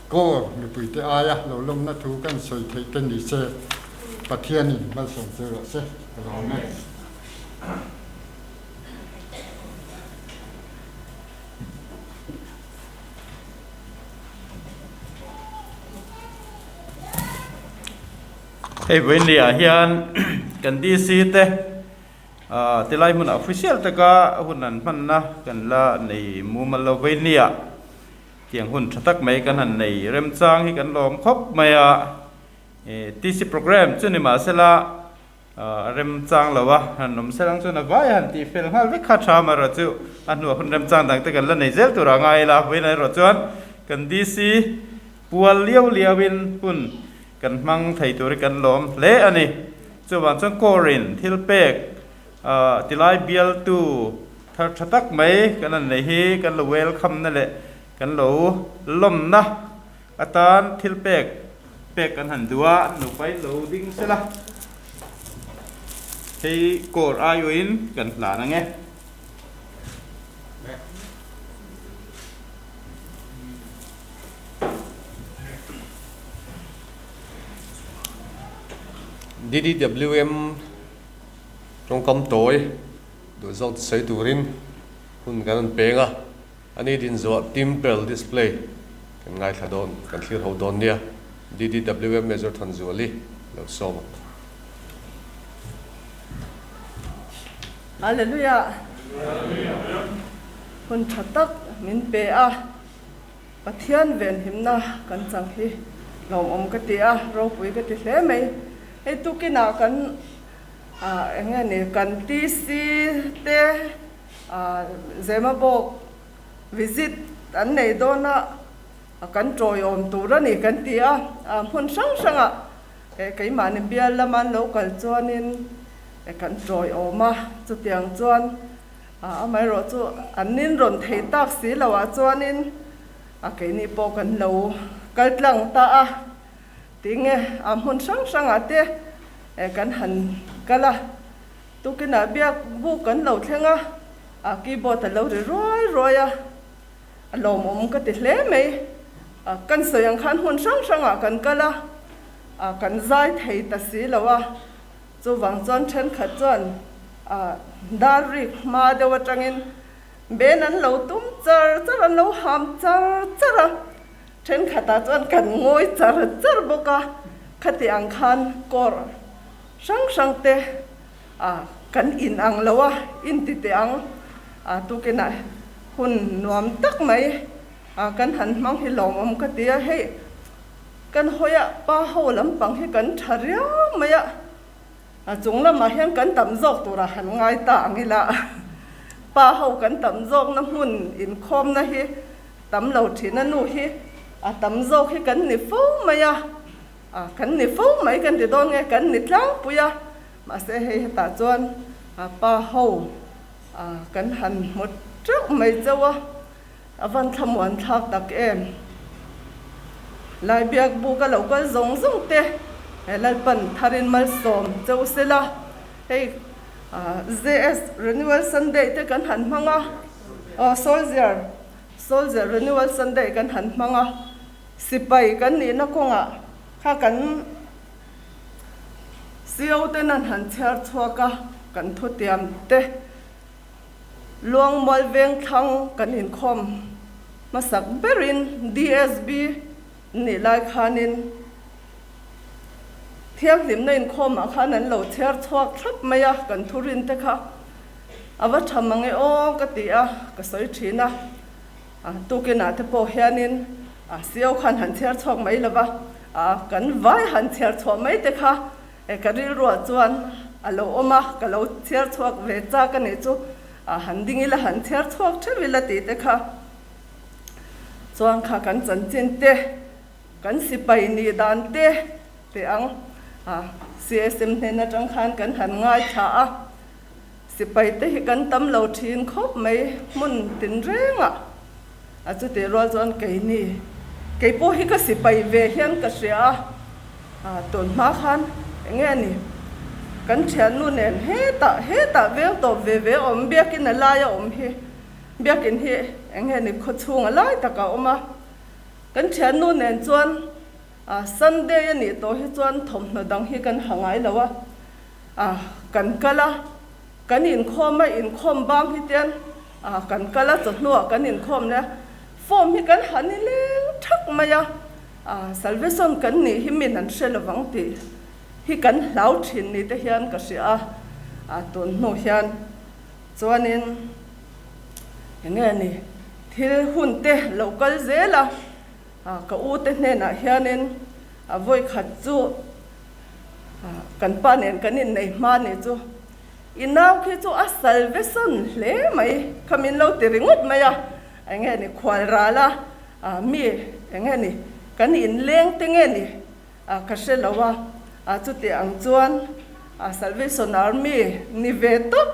Corps mipuite aia lo lawmna thu kan sawi theih te ni se, Pathianin malsawm che rawh se, ka lawm e. Hei vawiinliah hian kan DC te Tilai hmunah official taka hun an hmanna kan la nei mumal lo vei nia. Tiang hun tha tak mai kan han nei remchang hi kan lawm khawp mai a. TC program chu ni mahsela remchang lo a, han awm sel ang chuan a vai a han tih fel nghal vek kha tha amaherawh chu a hnuah hun remchang dang te kan la nei zel tur a ngai ila. Vawiin erawh chuan kan DC pual liau liauin hun kan hmang thei tur hi kan lawm hle a ni. Chuvang chuan Korin thil pek tilai bialtu thar tha tak mai kan han nei hi kan lo welcome na leh kan lo lawmna atan thil pek pek kan han duh a, an lo pai lo ding sela hei kawr aiawhin kan hlan ang e. DDWM tawngkam tawi duh zawk sawi turin hun kan rawn peng a, a ni din zawh Timbrel display kan ngaithla dawn, kan thlir ho dawn nia. DDWM Major Thanzuali lo sawm ang. Hallelujah! Hun tha tak min pe a. Pathian venhimna kan chang hi lawmawm ka ti a, ropui ka ti hle mai. Hei tukinah kan eng nge ni kan TC te Zemabawk visit an nei dawn a, kan tawiawm tur a ni kan ti a, hmun hrang hrangah keimahni bial lama an lo kal chuanin kan tawiawm a, chutiang chuan Amaherawh chu an nin rawn thei tak si lo ah chuanin a keini pawh kan lo kal tlang ta a, tinge a hmun hrang hrang ah te kan han kal a, tukinah biak buk kan lo thleng a, a keyboard a lo ri ruai ruai a, a lawmawm ka ti hle mai, kan sawi ang khan hmun hrang hrang ah kan kal a, kan zai thei ta si lo a. Chuvang chuan thenkhat chuan dar rik hma deuh atangin ben an lo tum char char, an lo ham char char a, thenkhatah chuan kan ngawi char char bawk a, khati ang khan kawr hrang hrang te A kan in ang lo a, in ti teh ang. A tukinah hun nuam tak mai a kan han hmang hi lawmawm ka ti a, hei kan hawi a pa ho lampang hi kan tha riau mai a, a chung lamah hian kan tam zawk turah han ngai ta ang ila, pa ho kan tam zawkna hmun inkhawmna hi tam lo thin a, nu hi a tam zawk hi kan ni fo mai a, a kan ni fo mai kan ti dawn nge kan ni tlangpui a, mahse hei hetah chuan pa ho kan han hmu teuh mai chauh a, a van thlamuan thlak tak em. Lai biak buk a lo kal zawng zawng te Lalpan tharin malsawm chauh sela, hei JS Renewal Sunday te kan han hmang a, aw Soldier Soldier Renewal Sunday kan han hmang a, Sipai kan nihna kawngah kha kan CO ten an han chhiar chhuak a, kan thutiam te Luangmual veng thlang kan inkhawm hmasak berin DSB nih lai khanin thianghlimna inkhawmah khan an lo chhiar chhuak thlap mai a, kan thurin te kha a va tha mang e aw ka ti a, ka sawi thin a. A tukinah te pawh hianin a sio khan han chhiar chhuak mai lo va, a kan vai han chhiar chhuah mai te kha e ka rilruah chuan a lo awm a, ka lo chhiar chhuak ve chak a nih chu, a han ding ila han chhiar chhuak theuh ila tih te kha chuan kha kan chanchin te, kan sipai nih dan te teh ang a CSM hnen atang khan kan han ngaithla a. Sipai te hi kan tam lo thin khawp mai hmun tinrengah a chutih rual chuan keini kei pawh hi ka sipai ve hian ka hria a, a tun hma khan eng nge ni kan thiannu nen hetah hetah veng tawp ve ve awm biakin a lai a awm hi biakin hi eng nge ni khawchhung a lai tak a awm a, kan thiannu nen chuan Sunday a nih tawh hi chuan thawmhnaw dang hi kan ha ngai lo a. A, kan kal a, kan inkhawm a, inkhawm bang hi tian a, kan kal a, chawhnuah kan inkhawm leh a, form hi kan han i leng thak mai a, a, salvation kan nih hi min an hre lovang tih hi kan hlau thin ni te hian ka hria a, a, tun hnu hian chuanin enge ni thil hun te lo kal zel a, a, ka u te hnenah hianin a vawi khat chu. Kan pa nen kan innei hma nih chu i nau khi chu a salvesawn hle mai kha min lo ti ringawt mai a, eng nge ni khual ral a mi eng nge ni kan inleng te nge ni ka hre lo a, chuti ang chuan Salvation Army ni ve tawp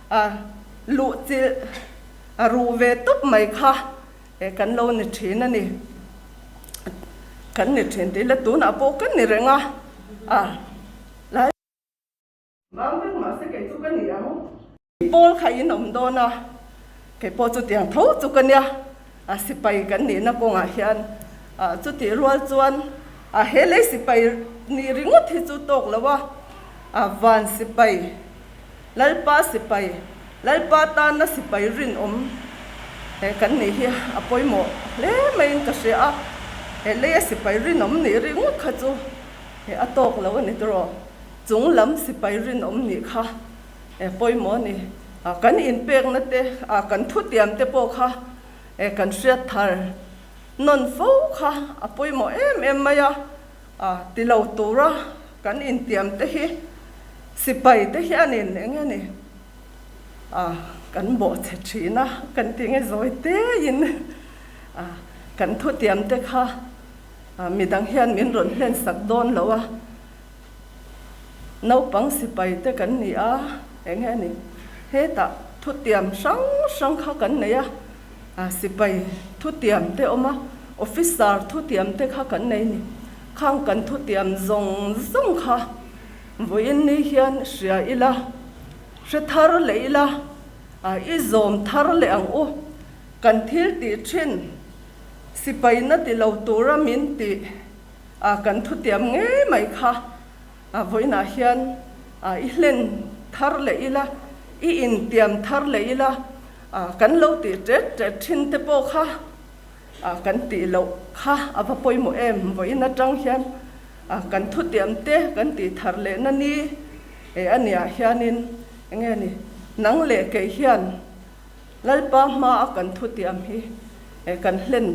a luh chilh a ruh ve tawp mai kha kan lo ni thin a ni. Kan ni thin tih la tunah pawh kan ni reng a, a lai vang vek mahse kei chu ka ni ang. Pawl kha in awm dawn a, kei pawh chutiang tho chu ka nia, a sipai kan nihna kawngah hian a chutih rual chuan a he lei sipai nih ringawt hi chu tawk lo a, a van sipai Lalpa sipai, Lalpa tana sipai rinawm he kan nih hi a pawimawh hle maiin ka hria a, he leia sipai rinawm nih ringawt kha chu he a tawk lo a ni tawh, chung lam sipai rinawm nih kha he pawimawh a ni. Kan inpekna te, kan thutiam te pawh kha he kan hriat thar nawn fo kha a pawimawh em em mai a. Ti lo tura kan intiam te hi sipai te hianin eng nge ni kan bawhchhe thin a, kan ti nge zawi tein kan thutiam te kha midang hian min rawn hlen sak dawn lo a, naupang sipai te kan ni a, eng nge ni hetah thutiam hrang hrang kha kan nei a. Sipai thutiam te awm a, officer thutiam te kha kan nei ni. Khang kan thutiam zawng zawng kha vawiin ni hian hria ila, hre thar leh ila, i zawm thar leh ang u. Kan thil tih thin sipai na ti lo tura min tih kan thutiam ngei mai kha vawiinah hian i hlen thar leh ila, i intiam thar leh ila. Kan lo tih ṭet ṭet ṭhin te pawh kha kan tih loh kha a va pawimawh em? Vawiin aṭang hian kan thutiam te kan tih thar leh na ni. A niah hianin enge ni nang leh kei hian Lalpa hma a kan thutiam hi kan hlen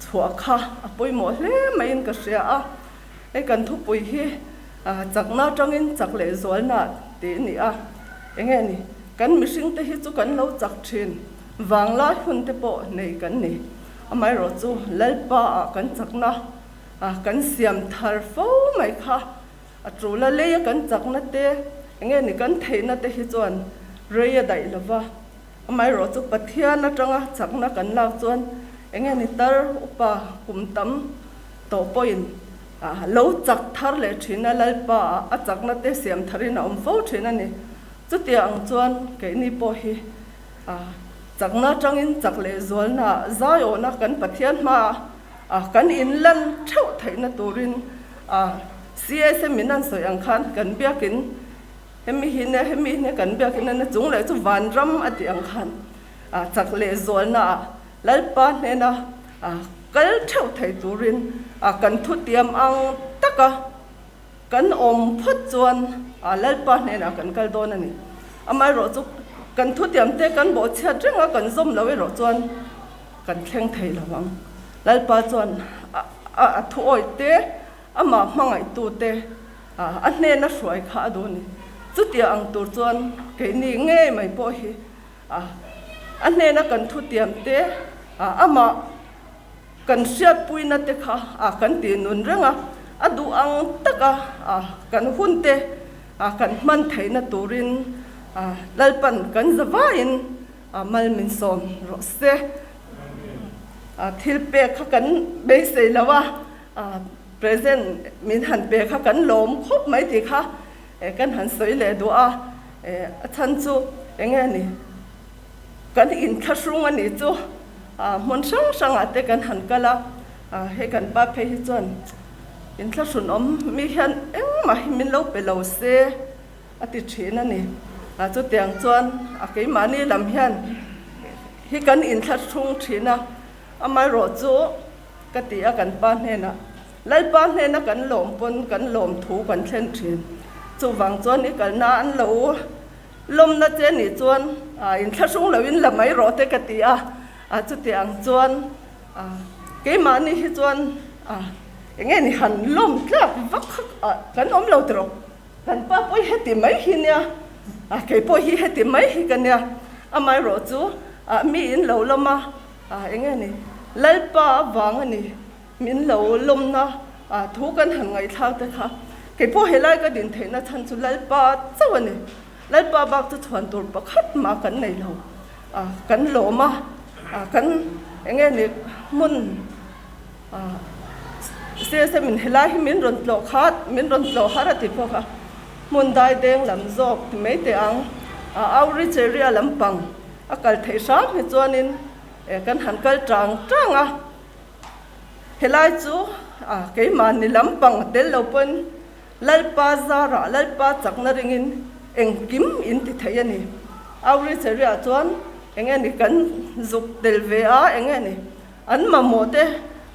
chhuah kha a pawimawh hle maiin ka hria a. Hei kan thupui hi chakna atangin chak leh zualna tih a ni a. Enge ni kan mihringte hi chu kan lo chak thin vanglai hun te pawh nei kan ni. Amaherawhchu Lalpa ah kan chakna kan siam thar fo mai kha A tul a lei a kan chakna te, enge ni kan theihna te hi chuan rei a daih lo va. Amaherawh chu Pathian atanga chakna kan lak chuan enge ni tar upa kum tam tawh pawhin lo chak thar leh thin a, Lalpa ah a chakna te siam tharin a awm fo thin a ni. Chutiang ang chuan keini pawh hi chakna atangin chak leh zualna zaiawhna kan Pathian hmaah A, kan inlan theuh theihna turin a CSM in an sawi ang khan kan biakin hemi hi nia hemi hi nia kan biakin a nia chung leh chu vanram a tih ang khan a chak leh zualna ah Lalpa hnena a kal theuh thei turin a kan thutiam ang taka kan awm phawt chuan a Lalpa hnenah kan kal dawn a ni. Amaherawh chu kan thutiam te kan bawhchhiat reng a kan zawm lo erawh chuan Kan thleng thei lo ang. Lalpa chuan a thuawih te, amah hmangaihtu te a hnena hruai kha a duh a ni. Chutia ang tur chuan keini ngei mai pawh hi a hnena kan thutiam te, amah kan hriatpuina te kha kan tih nun reng a, a duh ang taka kan hun te kan hman theihna turin Lalpan kan zavaiin A mal min sawm rawh se. A thil pek kha kan beisei lo a, a present min han pe kha kan lawm khawp mai tih kha kan han sawi leh duh a. A chhan chu eng nge ni, kan inthlahrung a nih chu hmun hrang hrangah te kan han kal a, hei kan pa phei hi chuan inthlahrunawm mi hian engmah hi min lo pe lo se. A ti thin a ni. A chutiang chuan a keimahni lam hian hi kan inthlahrung thin a, amaherawh chu ka ti a kan pa hnenah, Lalpa hnena kan lawm pawn kan lawm thu kan thlen thin. Chuvang chuan i kalna an lo lawmna che nih chuan inthlahrung loin la mai rawh te ka ti a, a chutiang chuan keimahni hi chuan eng nge ni han lawm tlak vak kha kan awm lo tiraw. Kan pa pawh hi heti mai hi nia, a kei pawh hi heti mai hi ka nia. Amaherawh chu ah mi in lo lawm a, ah eng nge ni, Lalpa avang a ni min lo lawmna ah thu kan han ngaihthlak te kha. Kei pawh helai ka din theihna chhan chu Lalpa chauh a ni. Lalpa bak chu chhuan tur pakhat mah kan nei lo. Ah kan lawm a, ah kan eng nge ni hmun CSM in helai hi min rawn tlawh khat, min rawn tlawh har a ti bawk a, hmun dai deng lam zawk ti mai teh ang, a outreach area lampang a kal theih hram hi chuanin kan han kal tang tang a, helai chu keimahni lampang tel lo pawn Lalpa zarah Lalpa chakna ringin engkim in ti thei a ni. Outreach area chuan eng nge ni kan zuk tel ve a, eng nge ni An mamawh te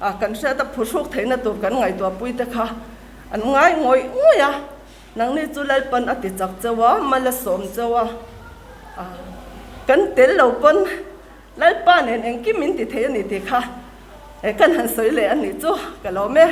ah kan hriat a phuhruk theihna tur kan ngaihtuahpui te kha an ngai ngawih ngawih a, nangni chu Lalpan a ti chak cheu a, mal a sawm cheu a, kan tel lo pawn Lalpa nen engkim min ti thei a ni tih kha kan han sawi leh a nih chu ka lawm e.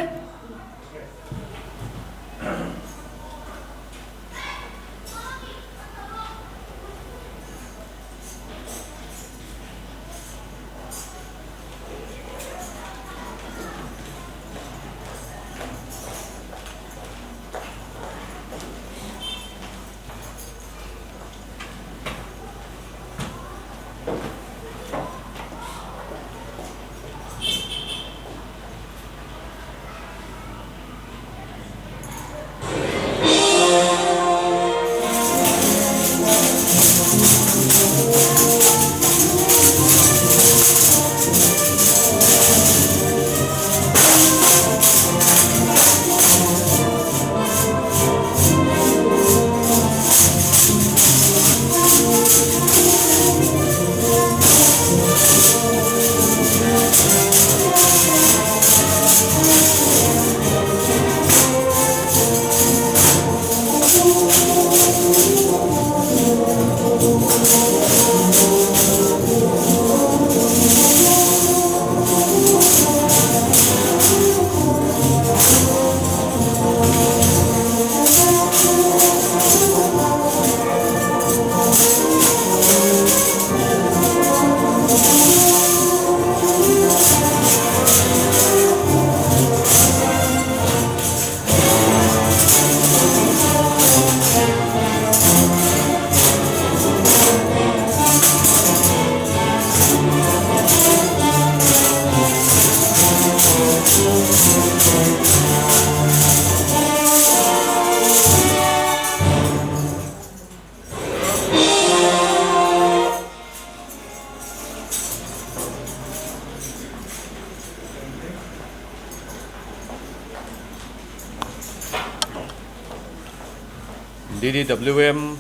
DDWM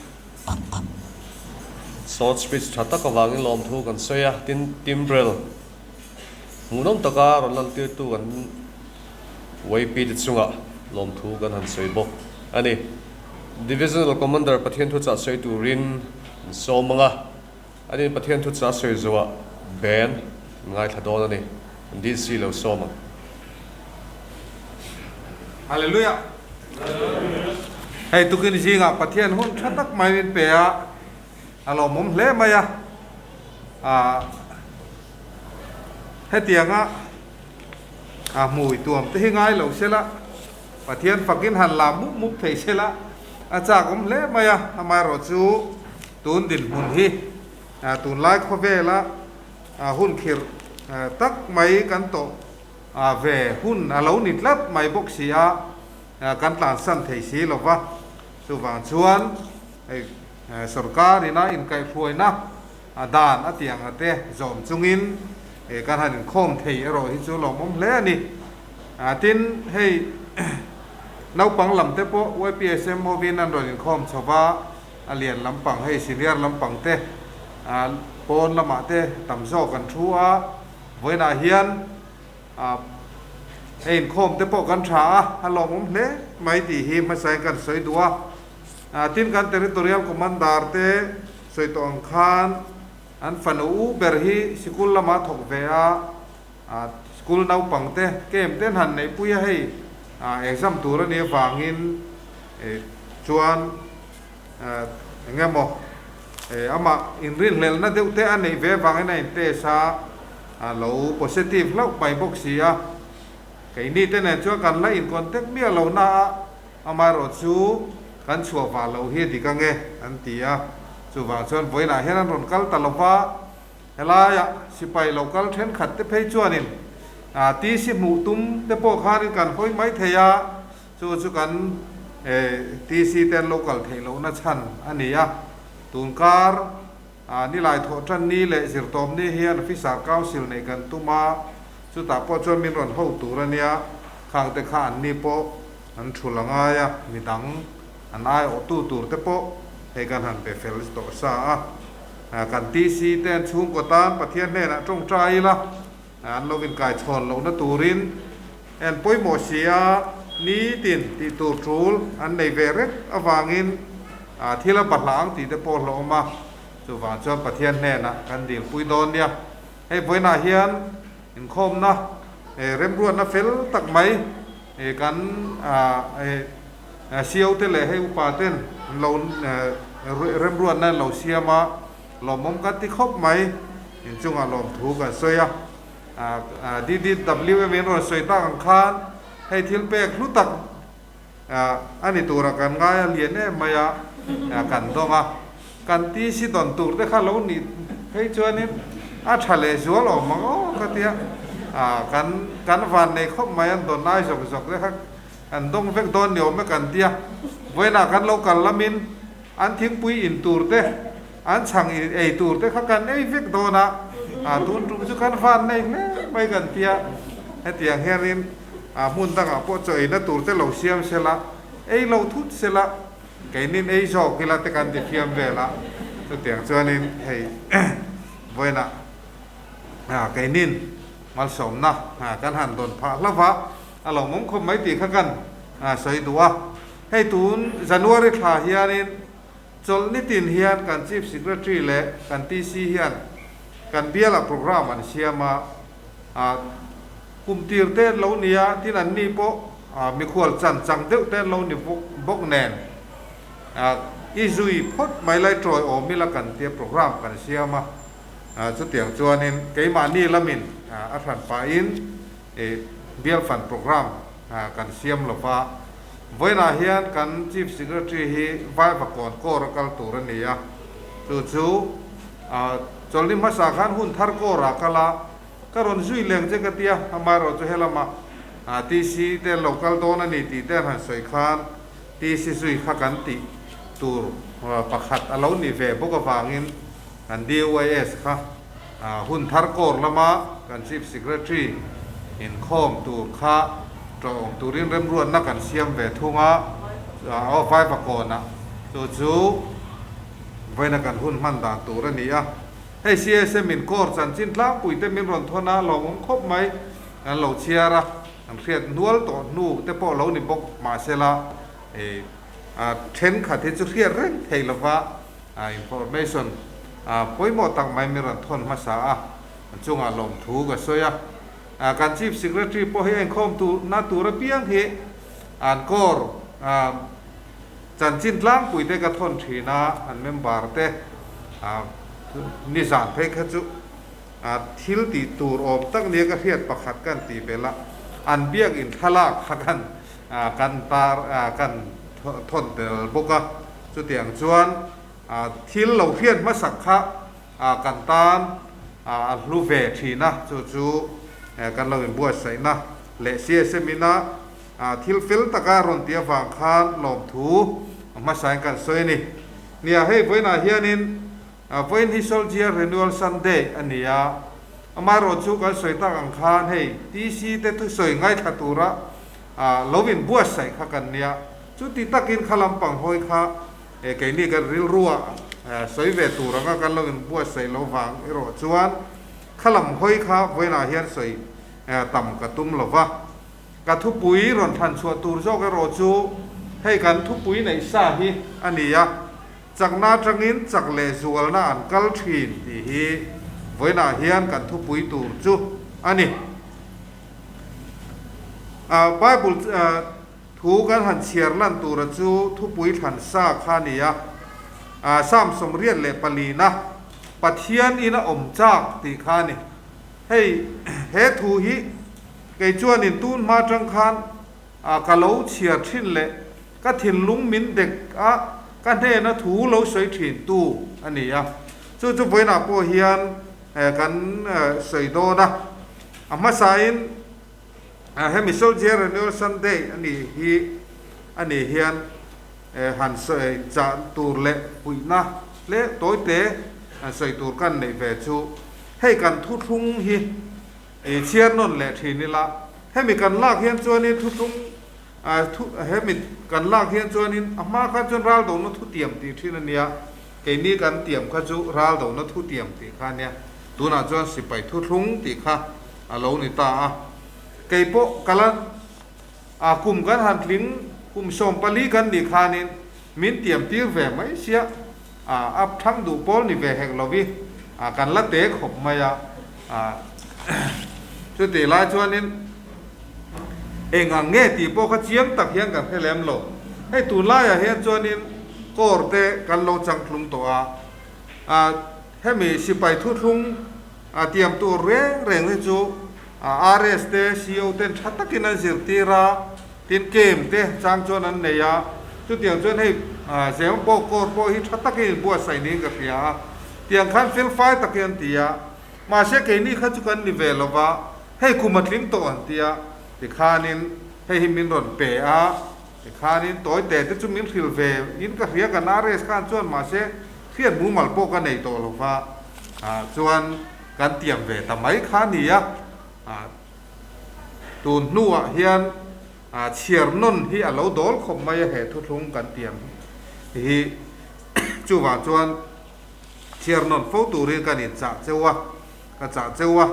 Short speech tha tak avangin lawmthu kan sawi a, tin Timbrel hmuhnawm taka rawn lantirtu kan YP te chungah lawmthu kan han sawi bawk a ni. Divisional Commander Pathian thuchah sawi turin an sawm ang a, ani Pathian thuchah sawi zuah band an ngaithla dawn a ni. DC lo sawm ang. Hallelujah! Hei tukin zingah Pathian hun tha tak mai min pe a, a lawmawm hle mai a. Aah hetianga a hmui tuam te hi ngai lo se la, Pathian fakin han la mup mup thei se la, a chak awm hle mai a. Amaherawhchu tun dinhmun hi tunlai khawvela hun khirh tak mai kan tawh ve hun a lo ni tlat mai bawk si a, kan tlansan thei si lo va. Chuvang chuan hei sorkar ina inkaihhruaina dan a tih ang te zawm chungin kan han inkhawm thei erawh hi chu lawmawm hle a ni. Tin, hei naupang lam te pawh YPSM hovin an rawn inkhawm chho va, a lian lampang hei senior lampang te pawn lamah te tam zawk an thu a, vawiinah hian hei inkhawm te pawh kan tha a, a lawmawm hle mai tih hi hmasain kan sawi duh a. Tin kan Territorial Commander te sawi tawh ang khan an fanu u ber hi sikul lamah thawk ve a, school naupang te camp te an han neihpui a hei exam tur a nih avangin chuan Eng emaw amah inrinhlelhna deuh te a neih ve avangin a in test a, a lo positive hlauh mai bawk si a. Keini te nen chuan kan la in contact miah lo na a, amaherawh chu kan chhuah vah loh hi a dik ange an ti a. Chuvang chuan vawiinah hian an rawn kal ta lo va, helaiah sipai lo kal thenkhat te phei chuanin TC hmuh tum te pawh khanin kan hawi mai thei a, Chu chu kan TC te an lo kal theih lohna chhan a ni a. Tun kar nilai thawh tan ni leh zirtawp ni hian Officer Council neih kan tum a, chutah pawh chuan min rawn ho tur a nia, khang te kha an ni pawh an thul a ngai a, midang an aiawhtu tur te pawh hei kan han pe fel tawh sa a. Kan TC te an chhungkaw tan Pathian hnenah tawngtai ila, An lo inkaichhawn lohna turin en pawimawh si a, nitin tih tur tul an nei ve reng avangin thil a bahlah ang tih te pawh hlawh awm a, chuvang chuan Pathian hnenah kan dilpui dawn nia. Hei vawiinah hian inkhawmna remruatna fel tak mai kan CO te leh hei upa ten an lo remruatna an lo siam a, Lawmawm kan ti khawp mai, inchungah lawmthu kan sawi a. DDWM in rawn sawi tak ang khan hei thil pek hlu tak a ni tura kan ngai a lian em mai a, kan dawng a. Kan TC dawn tur te kha lo nih phei chuanin a tha leh zual awm ang aw ka tia. Kan kan van nei khawp mai an dawn ai zawk zawk te kha kan dawng vek dawn ni awm e kan tia. Vawiinah kan lo kal lamin An thingpui in tur te, an chhang ei tur te kha kan ei vek dawn a, a tun tum chu kan van nei hle mai kan tia. Hetiang hianin a hmun dangah pawh chaw eina tur te lo siam sela, ei lo thut sela, keinin ei zawk ila te kan ti fiam vel a. Chutiang chuanin hei vawiinah keinin malsawmna kan han dawn phah hlauh va, a lawmawm khawp mai tih kha kan sawi duh a. Hei tun January thla hianin chawlh nitin hian kan Chief Secretary leh kan TC hian kan bialah programme an siam a, kum tir te an lo ni a, tin an ni pawh mikhual chan chang deuh te an lo ni bawk nen i zui phawt mai lai tawi awm ila kan tia programme kan siam a, chutiang chuanin keimahni lamin a hran pahin bial fan programme kan siam lo va. Vawiinah hian kan Chief Secretary hi Vaivakawn Corps a kal tur a ni a, chu chu chawlhni hmasa khan hun thar Corps ah kal a, ka rawn zui leng che ka tia, amaherawhchu chu helama TC te an lo kal dawn a ni tih te an han sawi khan TC zui kha kan tih tur pakhat a lo ni ve bawk avangin kan DYS kha Hun thar Corps lama kan Chief Secretary inkhawm tur kha tawng turin remruatna kan siam ve thung a, aw Vaivakawnah. Chu chu vawiina kan hun hman dan tur a ni a. Hei CSM in Corps chanchin tlangpui te min rawn thawn a, lawmawm khawp mai kan lo chhiar a, kan hriat hnual tawh hnu te pawh lo ni bawk mahsela thenkhat hi chu hriat reng thei lova information pawimawh tak mai min rawn thawn hmasa a, chungah lawmthu ka sawi a. Kan Chief Secretary pawh hi a inkhawm na tur apiang hi an Corps Chanchin tlangpui te ka thawn thin a, an member te nizan phei kha chu thil tih tur awm tak nia ka hriat pakhat kan tih belh a, an biak in thlalak kha kan kan tar kan thawn tel bawk a, chutiang chuan thil lo hriat hmasak kha kan tan a hlu ve thin a, chu chu kan lo inbuatsaihna leh CSM ina Thil fel taka rawn tih avang khan lawmthu hmasain kan sawi a ni. Nia, hei vawiinah hianin vawiin hi Soldier Renewal Sunday a ni a, amaherawh chu kan sawi tak ang khan hei TC te thusawi ngaithla tura lo inbuatsaih kha kan nia. Chuti takin kha lampang hawi kha keini kan rilrua sawi ve tur anga kan lo inbuatsaih lo vang erawh chuan kha lam hawi kha vawiinah hian sawi tam ka tum lo va. Ka thupui rawn thlan chhuah tur zawk erawh chu hei kan thupui neih sa hi a ni a, chakna atangin chak leh zualna an kal thin tih hi vawiinah hian kan thupui tur chu a ni. Bible thu kan han chhiar lan tura chu thupui thlan sa kha a ni a, Psalm 84na Pathian ina awm chak tih kha a ni. Hei he thu hi kei chuanin tun hma atang khan ka lo chhiar thin leh ka thinlung min dek a, ka hnena thu lo sawi thin tu a ni a. Chu chu vawiinah pawh hian kan sawi dawn a. A hmasain hemi Soldier Renewal Sunday a nih hi a nih hian han sawi chah tur leh puihna leh tawite han sawi tur kan neih ve chu Hei kan thuthlung hi i chhiar nawn leh thin ila, hemi kan lak hian chuanin thuthlung hemi kan lak hian chuanin a hma khan chuan ral dona thu tiam tih thin a nia, keini kan tiam kha chu ral dona thu tiam tih kha a nia, tunah chuan sipai thuthlung tih kha a lo ni ta a. Kei pawh ka la a kum kan han tling kum 14 kan nih khanin min tiam tir ve mai sia. A thang duh pawl ni ve hek lovi kan la te khawp mai a. Chutih lai chuanin eng ang nge tih pawh kha chiang tak hian kan hre lem lo. Hei tunlaiah hian chuanin kawr te kan lo changthlung tawh a, hemi sipai thuthlung tiam tur reng reng hi chu RS te CO ten tha takin an zirtir a. Tin kem te chang chuan an nei a, chutiang chuan hei Zema pawh court pawh hi tha takin in buatsaih niin ka hria a, tiang khan fel fai takin an ti a, mahse keini kha chu kan ni ve lo va, hei kum a tling tawh an ti a, tikhanin hei hi min rawn pe a, tikhanin tawi te te chu min hrilh ve in ka hria kan RS khan chuan mahse hriat mumal pawh ka nei tawh lo va, chuan kan tiam ve ta mai kha a ni a. Tun hnuah hian chhiar nawn hi a lo dawl khawp mai a, he thuthlung kan tiam hi chuvang chuan chhiar nawn fo turin kan inchah cheu a, ka chah cheu a.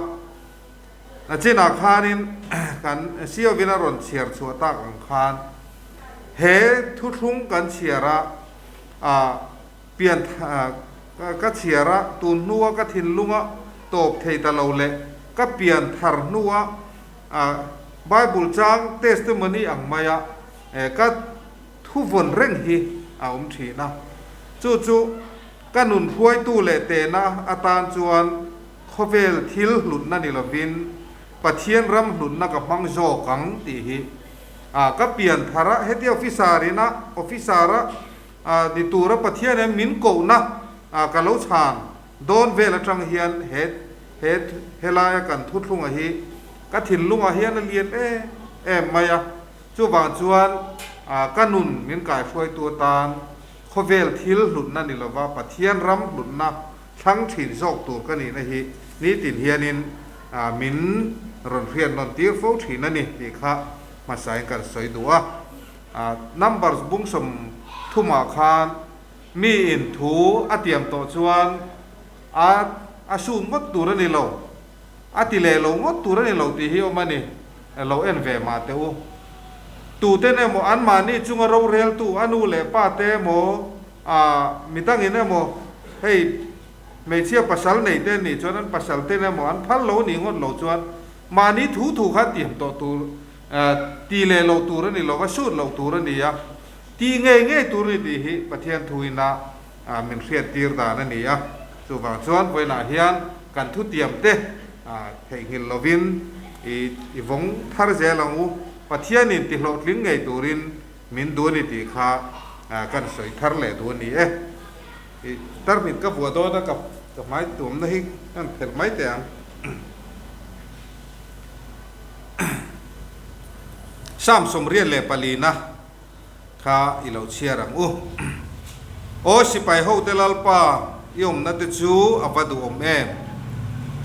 A chinah khanin kan Siovin a rawn chhiar chhuah tak ang khan he thuthlung kan chhiar a, pian ka chhiar a, tun hnua ka thinlunga tawp thei ta lo leh ka pian thar hnua Bible chang testimony ang maia ka thuvawn reng hi a awm thin a. Chu chu ka nun hruaitu leh tehna atan chuan khawvel thil hlutna ni lovin Pathian ram hlutna ka hmang zawk ang tih hi ka pian thar a, hetia officer ina officer a Ni tura Pathian hian min kohna ka lo chhan dawn vel atang hian he he helaia kan thuthlunga hi ka thinlungah hian a lian em em mai a. Chuvang chuan ka nun min kaihruaitu atan khawvel thil hlutna ni lova Pathian ram hlutna thlang thin zawk tur ka nihna hi nitin hianin min rawn hriat nawn tir fo thin a ni tih kha hmasain kan sawi duh a. Numbers bung 30ah khan Mi in thu a tiam tawh chuan a a sut ngawt tur a ni lo, a ti leh lo ngawt tur a ni lo tih hi awm a ni. Lo en ve mah teh u. Tuten emaw anmahni chunga roreltu a nu leh pa te emaw a midangin emaw hei hmeichhia pasal nei te nih chuan an pasal ten emaw an phal lo nih ngawt lo chuan mahni thu thu kha tiam tawh tur ti leh lo tur a ni lo va, sut lo tur a ni a, ti ngei ngei tur a ni tih hi Pathian thuina min hriattir dan a ni a. Chuvang chuan vawiinah hian kan thutiam te theihnghilh lovin i vawng thar zel ang u. Pathianin ti hlawhtling ngei turin min duh a ni tih kha kan sawi thar leh duh a ni e. I tarmit ka vuah dawn a, ka hmai tuamna hi kan phelh mai teh ang. Psalm 24 kha i lo chhiar ang u. Aw sipai hote Lalpa, i awmna te chu a va duhawm em?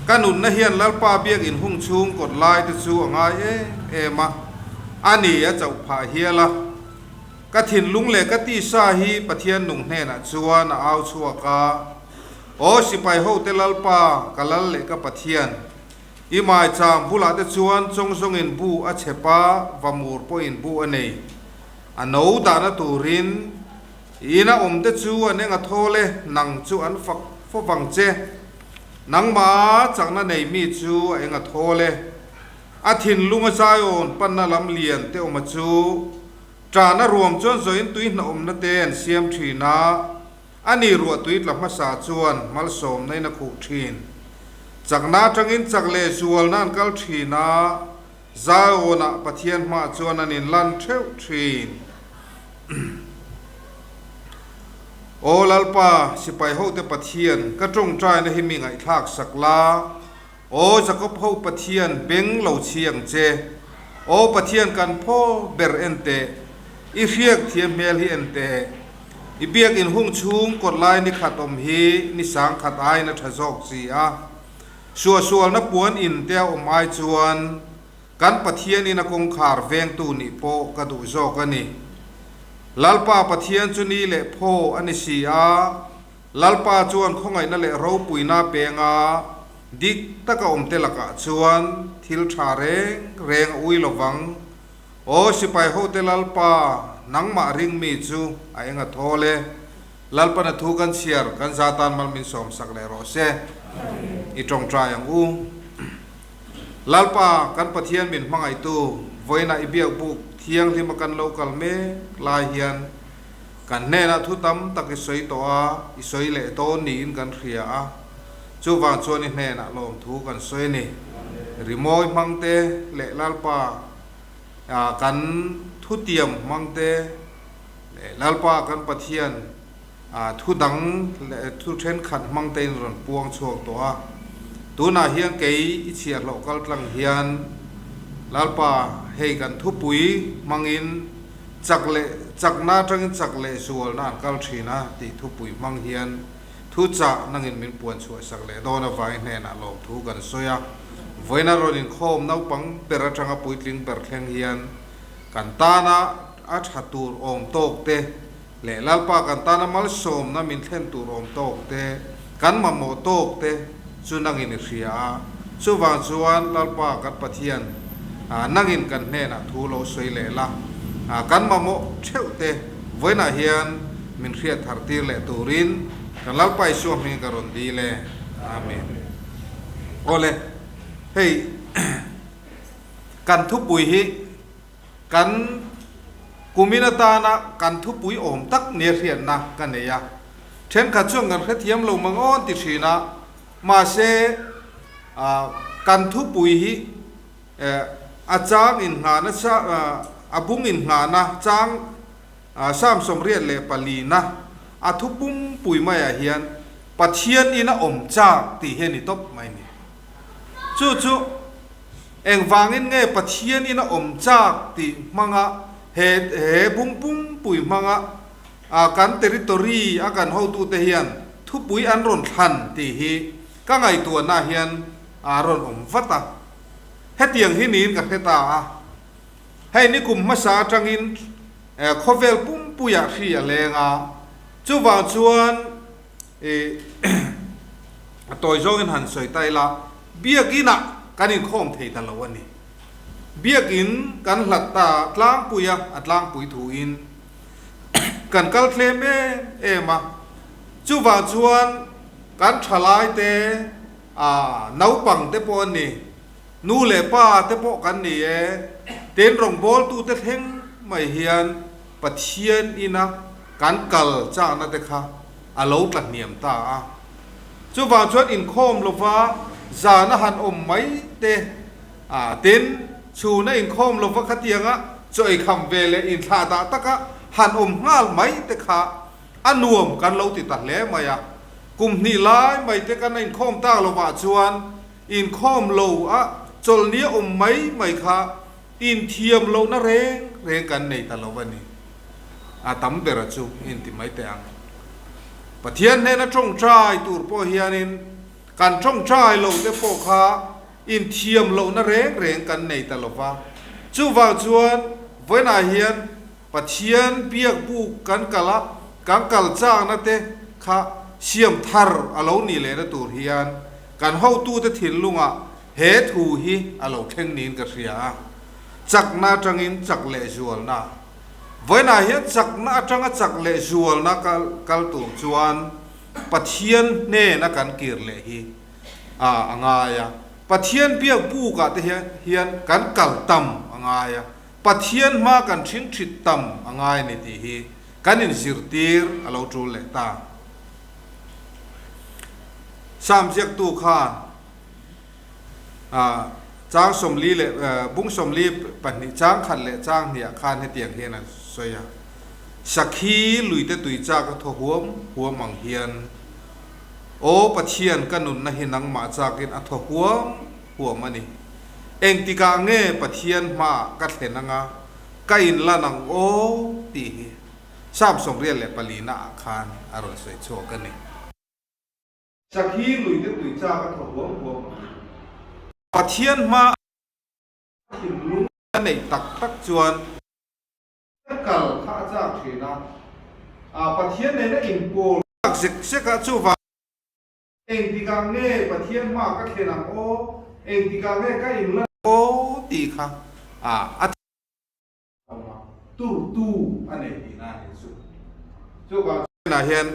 Ka nunna hian Lalpa biak inhung chhung kawt lai te chu a ngai em em a, a ni a chauh phah hial a. Ka thinlung leh ka tisa hi Pathian nung hnenah chuan a au chhuak a, Aw sipai hote Lalpa, ka lal leh ka Pathian, I maicham bulah te chuan chawngzawngin bu a chhep a, vamur pawhin bu a nei. A no dahna turin i ina awm te chu an eng a thawl e, nang chu an fak fawvang che. Nangmah chakna nei mi chu a eng a thawl e. A thinlung a zaiawn panna lam lian te awma chu ṭahna ruam chuan zawin tui hnawmna te an siam ṭhin a. A ni ruahtui tla hmasa chuan malsawmna in a khuh thin. Chakna atangin chak leh zualna an kal thin a, Zion-ah Pathian hmah chuan an inlan theuh thin. Aw Lalpa, sipai hote Pathian, ka tawngtaina hi mi ngaihthlak sak la. Aw Jakob ho Pathian, beng lo chhi ang che. Aw Pathian kan phaw ber en teh, i hriak thiam hmel hi en teh. I biak in hung chhung kawt lai ni khat awm hi ni sang khat aiin a tha zawk si a. Suahsualna puan in te a awm ai chuan kan Pathian in a kawngkhar vengtu nih pawh ka duh zawk a ni. Lalpa Pathian chu ni leh phaw a ni si a. Lalpa chuan khawngaihna leh ropuina penga dik taka awmte lakah chuan thil tha reng reng a ui lovang. Aw sipai hote Lalpa, nangmah ring mi chu a eng a thawl e. Lalpana thu kan chhiar, kan za tan mal min sawmsak leh rawh se. I tawngtai ang u. Lalpa, kan Pathian min hmangaihtu, vawiinah i biakbuk thianghlima kan lo kal mek lai hian, Kan hnenah thu tam tak i sawi tawh a, i sawi leh dawn niin kan hria a, chuvang chuan i hnenah lawmthu kan sawi a ni. Rimawi hmangte leh Lalpa kan thutiam hmangte leh Lalpa kan Pathian thu dang leh thu thenkhat hmangte in rawn puang chhuak tawh a. Tunah hian kei i chhiahhlawh kaltlang hian Lalpa hei kan thupui hmangin, Chak leh chakna atangin chak leh zualna an kal thin a tih thupui hmang hian thu chah nangin min puan chhuah sak leh dawn avangin hnenah lawmthu kan sawi a. Vawiina rawn inkhawm naupang ber atanga puitling ber thleng hian kan tana a tha tur awm tawk te leh Lalpa kan tana malsawmna min thlen tur awm tawk te, kan mamawh tawk te chu nangin i hria a. Chuvang chuan Lalpa kan Pathian, nangin kan hnenah thu lo sawi leh la, kan mamawh theuh te vawiinah hian min hriat thar tir leh turin kan Lalpa Isua hmingin ka rawn dil e. Amen. Awle, hei kan thupui hi Kan kumin atana kan thupui awm tak nia hriatna ka nei a, thenkhat chuan kan hrethiam lo mang awn ti thin a, mahse kan thupui hi a chang inngahna a bung inngahna chang Psalm 84 a thu pumpui maiah hian Pathian in a awm chak tih hi a ni tawp mai ni. Chu chu engvangin nge Pathian in a awm chak tih hmanga he he bung pumpui hmanga kan territory a kan hotute hian thupui an rawn thlan tih hi ka ngaihtuahna hian a rawn awm vat a. Hetiang hi niin ka hre ta a. Hei nikum hmasa atangin khawvel pumpuiah hri a leng a. Chuvang chuan i a tawi zawngin han sawi ta ila, biakinah kan inkhawm thei ta lo a ni. Biakin kan hlat ta tlangpui a, a tlangpui thuin kan kal thlem em em a. Chuvang chuan kan thalaite a naupang te pawh an ni, nu leh pa te pawh kan ni e, tin rawngbawltute thleng mai hian Pathian ina kan kal chakna te kha a lo tla hniam ta a. Chuvang chuan inkhawm lova zan a han awm mai te a, tin, chhuna inkhawm lova khatianga chaw eikham ve leh inthlah dah taka han awm nghal mai te kha a nuam kan lo ti ta hle mai a. Kum hnih lai mai te kan inkhawm tak lovah chuan inkhawm lo a chawlhni a awm mai mai kha Inthiam lohna reng reng kan nei ta lo a ni. A tam bera chu inti mai teh ang. Pathian hnena tawngtai tur pawh hianin kan tawngtai lo te pawh kha inthiam lohna reng reng kan nei ta lo va. Chuvang chuan vawiinah hian Pathian biak buk kan kal a, kan kal chakna te kha siam thar a lo nih lehna tur hian kan hotute thinlungah He thu hi a lo thleng niin ka hria a, chakna atangin chak leh zualna. Vawiinah hian chakna atanga chak leh zualna kal kal tur chuan Pathian hnena kan kir leh hi a a ngai a. Pathian biak bukah te hian hian kan kal tam a ngai a, Pathian hma kan thing thit tam a ngai a ni tih hi kan inzirtir a lo tul leh ta. Psalm ziaktu khan. Chang sawmli leh bung sawmli pahnih chang khat leh chang hniah khan hetiang hian an sawi a, Sakhi luite tui chak a thaw huam huam ang hian, Aw Pathian ka nunna hi nangmah chakin a thaw huam huam a ni. Engtikah nge Pathian hmaah ka thlen anga ka inlan ang aw tih hi Psalm 84 ah khan a rawn sawi chhuak a ni. Sakhi luite tui chak a thaw huam huam ang. Pathian hma a thinlung a neih tak tak chuan. A kal kha a chak thin a, a Pathian nena inpawl. Tak zek zek a, chuvang. Engtikah nge Pathian hma ka thlen ang aw, engtikah nge ka inlan aw tih kha a. Turtu a nei tihna a nih chu. Chuvang chuan hian.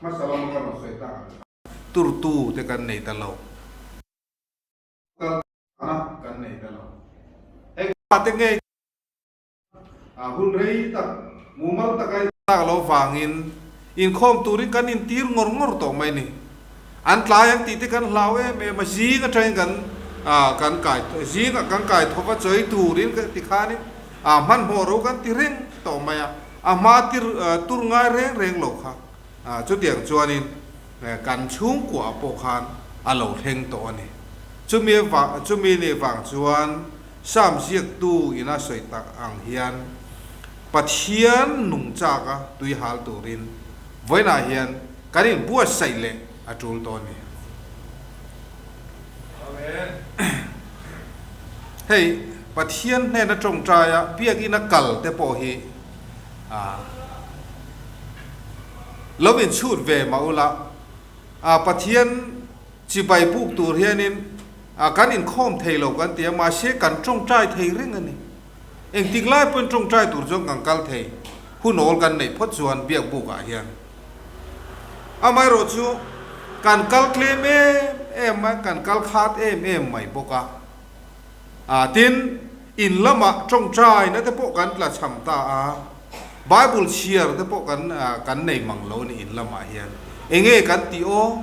Hmasa lama ka rawn sawi tak ang kha. Turtu te kan nei ta lo. Kalna kan nei ta lo. Eng te nge hun rei tak mumal taka in tak lo vangin inkhawm turin kan intir ngawr ngawr tawh mai ni. An tlai ang tih te kan hlau em em a, zing atangin kan kan kai zing ah kan kai thawk a chawi turin tikhanin hmanhmawh ro kan ti reng tawh mai a. A hma tir tur ngai reng reng lo kha chutiang chuanin kan chhungkuaah pawh khan a lo thleng tawh a ni. Chumi chumi ni vang chuan Psalm ziaktu ina sawi tak ang hian Pathian nungchaka tui hal turin vawiinah hian kan inbuatsaih leh a tul tawh a ni. Hei Pathian hnena tawngtaia biakina kal te pawh hi lo inchhut ve mah ula, Pathian chibai buk tur hianin kan inkhawm thei lo kan ti a, mahse kan tawngtai thei reng a ni. Engtik lai pawhin tawngtai tur chuan kan kal thei, hun awl kan neih phawt chuan biak bukah hian. Amaherawhchu kan kal tlem em em a, kan kal khat em em mai bawk a. A, tin, in lamah tawngtaina te pawh kan tla cham ta a, Bible chhiar te pawh kan kan nei mang lo a ni in lamah hian. Enge kan tih aw?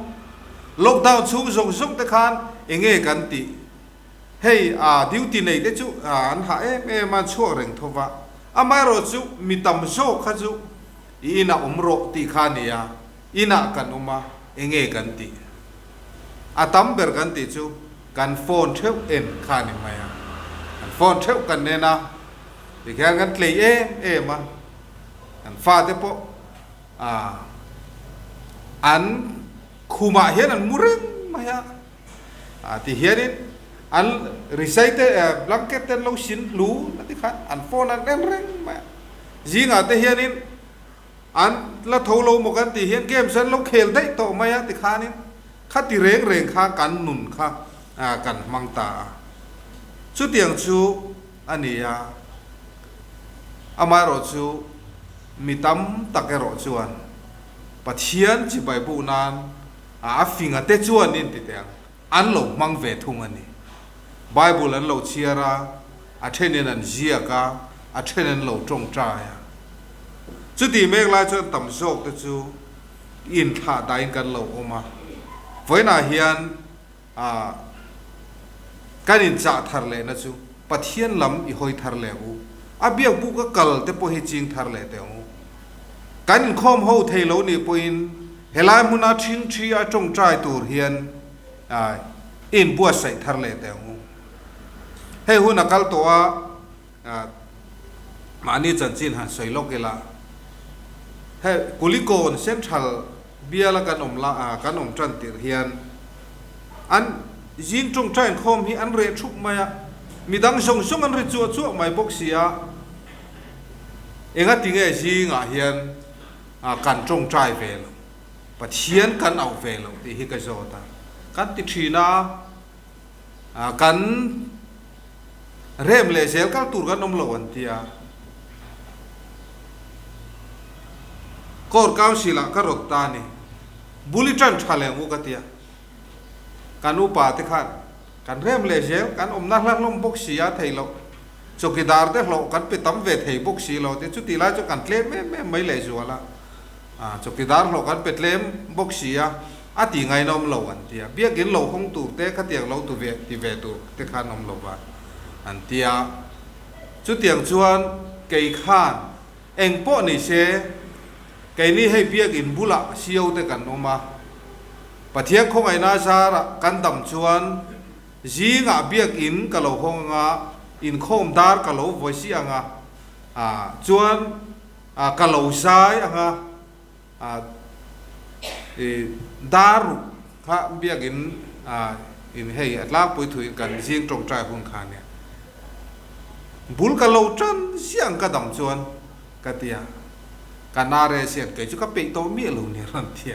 Lockdown chhung zawng zawng te khan enge kan tih? Hei, a, duty nei te chu an hah em em a, an chhuak reng tho va. Amaherawhchu mi tam zawk kha chu i inah awm rawh tih kha a ni a, inah kan awm a, enge kan tih? A tam ber kan tih chu kan phone theuh en kha a ni mai a, kan phone theuh kan en a, tikhian kan tlei em em a, kan fate pawh ah an khumah hian an mu reng mai a, ah tihianin an risai te blanket te an lo sin hlu na tikhan an phone an en reng mai a, zingah te hianin. An la tho lo maw kan tih hian games an lo khel daih tawh mai a tikhanin khati reng reng kha kan nun kha kan hmang ta a. Chutiang chu a ni a, amaherawh chu mi tam tak erawh chuan Pathian chibai buk nan a finga te chuan in ti teh ang, an lo hmang ve thung a ni. Bible an lo chhiar a, a thenin an ziak a, a then an lo tawngtai a. Chuti mek lai chuan tam zawk te chu inthlah dahin kan lo awm a. Vawiinah hian ah kan inchah thar lehna chu Pathian lam i hawi thar leh ang u. A biak buk a kal te pawh hi ching thar leh teh ang u. Kan inkhawm ho thei lo nih pawhin helai hmuna thingthi a tawngtai tur hian i inbuatsaih thar leh teh ang u. Hei hun a kal tawh a, mahni chanchin han sawi lawk ila, hei Kulikawn Central biala kan awm la kan awm tan tirh hian an zing tawngtai inkhawm hi an reh thup mai a, midang zawng zawng an ri chuah chuah mai bawk si a. Enga tinge zingah hian kan tawngtai ve lo, Pathian kan auh ve lo tih hi ka zawt a, kan ti thin a, kan rem leh zel kal tur kan awm lo an ti a. Court Council ah ka rawt ta a ni, bul i tan tha leh ang u ka ti a, kan upa te khan kan rem leh zel kan awmna hla hlawm bawk si a theih loh. Chawkidar te hlawh kan pe tam ve thei bawk si lo te chuti lai chu kan tlem em em mai lehzual a, chawkidar hlawh kan pe tlem bawk si a, a ti ngainawm lo an ti a, biakin lo hawng tur te khatiang lo tu ve ti ve tur te khan awm lo va an ti a, chutiang chuan kei khan eng pawh ni se keini hei biakin bulah sio te kan awm a, Pathian khawngaihna zarah kan dam chuan Zingah biakinn ka lo hawng anga, inkhawm dar ka lo vawi si anga, chuan ka lo zai anga, i dar ruk kha biakinn in hei a tlangpui thuin kan zing tawngtai hun kha ania. Bul ka lo tan ziah ang ka dam chuan ka ti a, ka nare sian kei chu ka peih tawh miah lo nia rawn ti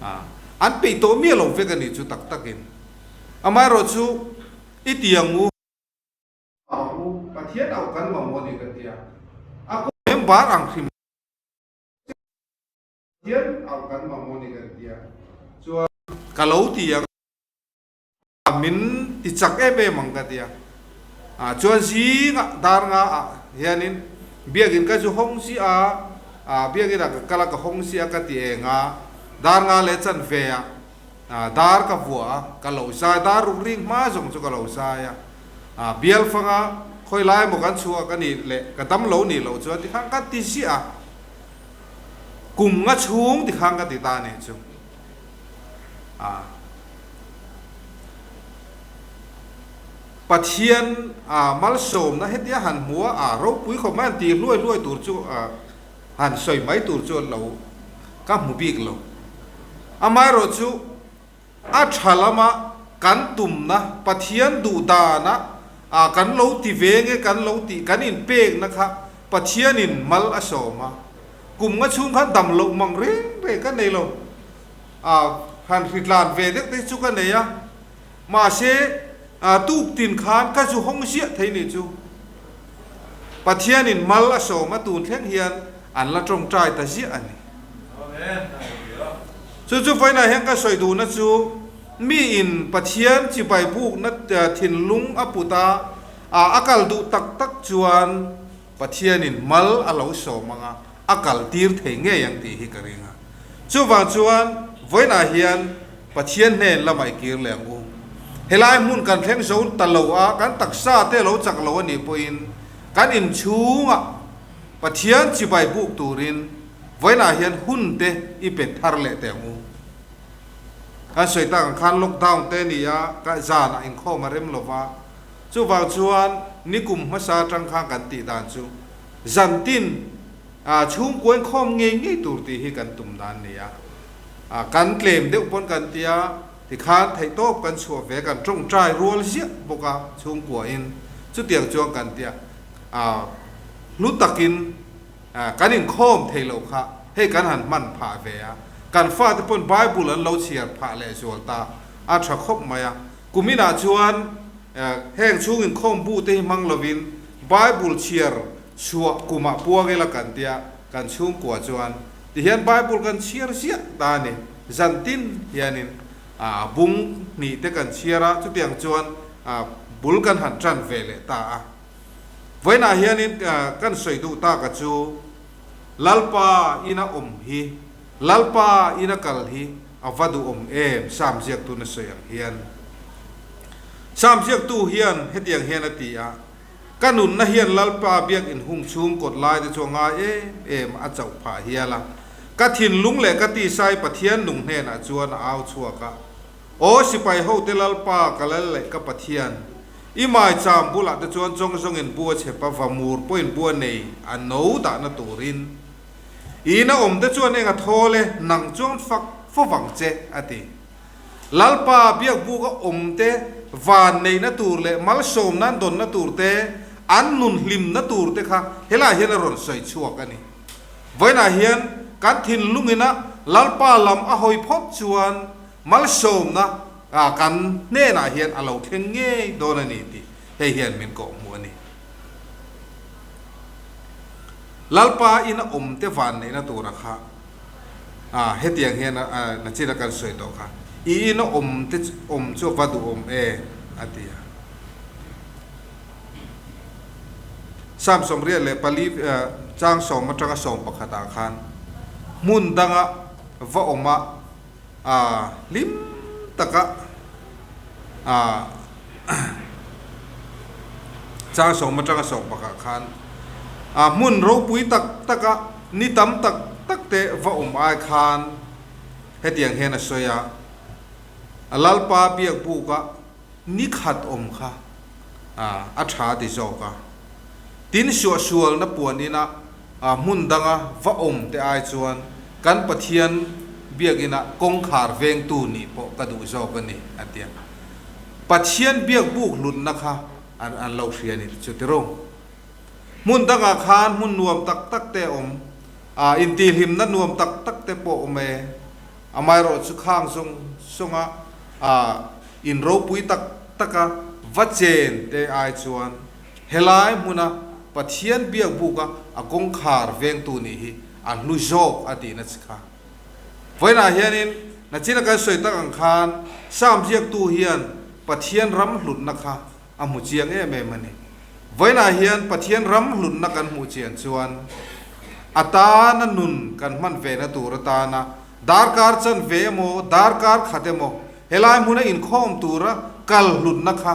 a, an peih tawh miah lo vek a nih chu tak takin. Amaherawh chu i ti ang u. Ang u, Pathian auh kan mamawh a ni kan ti a. A kawng member ang hrim Pathian auh kan mamawh a ni kan ti a. Chuan ka lo ti ang a, min ti chak em em ang ka ti a. Chuan zingah dar nga ah hianin biakin ka zu hawng si a, biakin ah ka kal a ka hawng si a ka ti eng a, dar nga leh chanve ah Dar ka vuah a, ka lo zai, dar ruk ring hma zawng chu ka lo zai a. Bial fanga khawi lai emaw kan chhuak a nih leh ka dam lo nih loh chuan tikhan ka ti ziah a, kum nga chhung tikhan ka ti ta a nih chu. Pathian malsawmna hetia han hmu a, ropui khawp mai han ti hluai hluai tur chu Han sawi mai tur chu lo ka hmu bik lo. Amaherawh chu a tha lama kan tumna, Pathian duh dana ah kan lo ti ve nge kan lo tih kan inpekna kha Pathianin mal a sawm a. Kum nga chhung khan dam loh mang reng reng ka nei lo. Ah han hritlan ve deuh te hi chu ka nei a. Mahse, tuk tin khan ka zu hawng ziah thei nih chu. Pathianin mal a sawm a tun thleng hian an la tawngtai ta ziah a ni. Chu chu vawiinah hian ka sawi duhna chu miin Pathian chibai bukna thinlung a put a, a kal duh tak tak chuan Pathianin mal a lo sawm ang a, a kal tir thei ngei ang tih hi ka ring a. Chuvang chuan vawiinah hian Pathian hnen lamah i kir leh ang u. Helai hmun kan thleng zo ta lo a, kan taksa te lo chak lo a nih pawhin kan inchhungah Pathian chibai buk turin vawiinah hian hun te i pe thar leh teh ang u. Kan sawi tak ang khan lockdown te a ni a, ka zanah inkhawm a rem lo va, chuvang chuan nikum hmasa atang khan kan tih dan chu zantin Chhungkua inkhawm ngei ngei tur tih hi kan tum dan a ni a, kan tlem deuh pawn kan ti a, tikhan theihtawp kan chhuah ve, kan tawngtai rual ziah bawk a chhungkuain chutiang chuan kan ti a, hlu takin kan inkhawm thei lo kha. Hei kan han hman phah ve a, kan fate pawn Bible an lo chhiar phah leh zual ta a tha khawp mai a. Kuminah chuan heng chhung inkhawm bu te hi hmang lovin Bible chhiar chhuah kumah puang ila kan tia kan chhungkua chuan tihian Bible kan chhiar ziah ta a ni. Zan tin hianin bung hnih te kan chhiar a, chutiang chuan bul kan han tan ve leh ta a. Vawiinah hianin kan sawi duh tak a chu Lalpa ina awm hi, Lalpa ina kal hi a va duhawm em Sam ziaktu na sawi ang hian. Sam ziaktu hian hetiang hian a ti a, Ka nunna hian Lalpa biakinn hung chhung kawt lai te chu a ngai em em a chauh phah hial a. Ka thinlung leh ka tisai Pathian nung hnenah chuan a au chhuak a, Aw sipai hote Lalpa ka lal leh ka Pathian, i maicham bulah te chuan chawng zawngin bu a chhep a, vamur pawhin bu a nei a no dahna turin. I ina awm te chuan eng a thawl e, nang chuan fak fawvang che, a ti. Lalpa biakbuka awm te van neihna tur leh malsawm nan dawnna tur te, an nun hlimna tur te kha helaiah hian a rawn sawi chhuak a ni. Vawiinah hian kan thinlungina Lalpa lam a hawi phawt chuan malsawmna kan hnenah hian a lo thleng ngei dawn a ni tih hei hian min kawhhmuh a ni. Lalpa ina awmte vanneihna tura kha hetiang hian nachina kan sawi tawh kha, I ina awmte awm chu a va duhawm e a ti a. Psalm 84 chang sawm atanga 11 ah khan hmun danga va awm a hlim taka chang sawm atanga 11 ah khan hmun ropui tak taka ni tam tak tak te va awm ai khan hetiang hian a sawi a, Lalpa biakbuk a Ni khat awm kha a tha ti zawk a, tin suahsualna puan ina hmun danga va awm te ai chuan kan Pathian biakina kawngkhar vengtu nih pawh ka duh zawk a ni, a ti a. Pathian biakbuk hlutna kha an lo hria a ni chu tiro. Hmun dangah khan hmun nuam tak tak te awm, intihhlimna nuam tak tak te pawh awm e. Amaherawhchu khang zawng zawnga in ropui tak taka va chen te ai chuan helai hmuna Pathian biakbuka a kawngkhar vengtu nih hi a hlu zawk a tihna chi kha. Vawiinah hianin nachina kan sawi tak ang khan Psalm ziaktu hian Pathian ram hlutna kha a hmu chiang em em a ni. Vawiinah hian Pathian ram hlutna kan hmuh chian chuan a tana nun kan hman vena tur atana darkar chanve emaw, darkar khat emaw helai hmuna inkhawm tura kal hlutna kha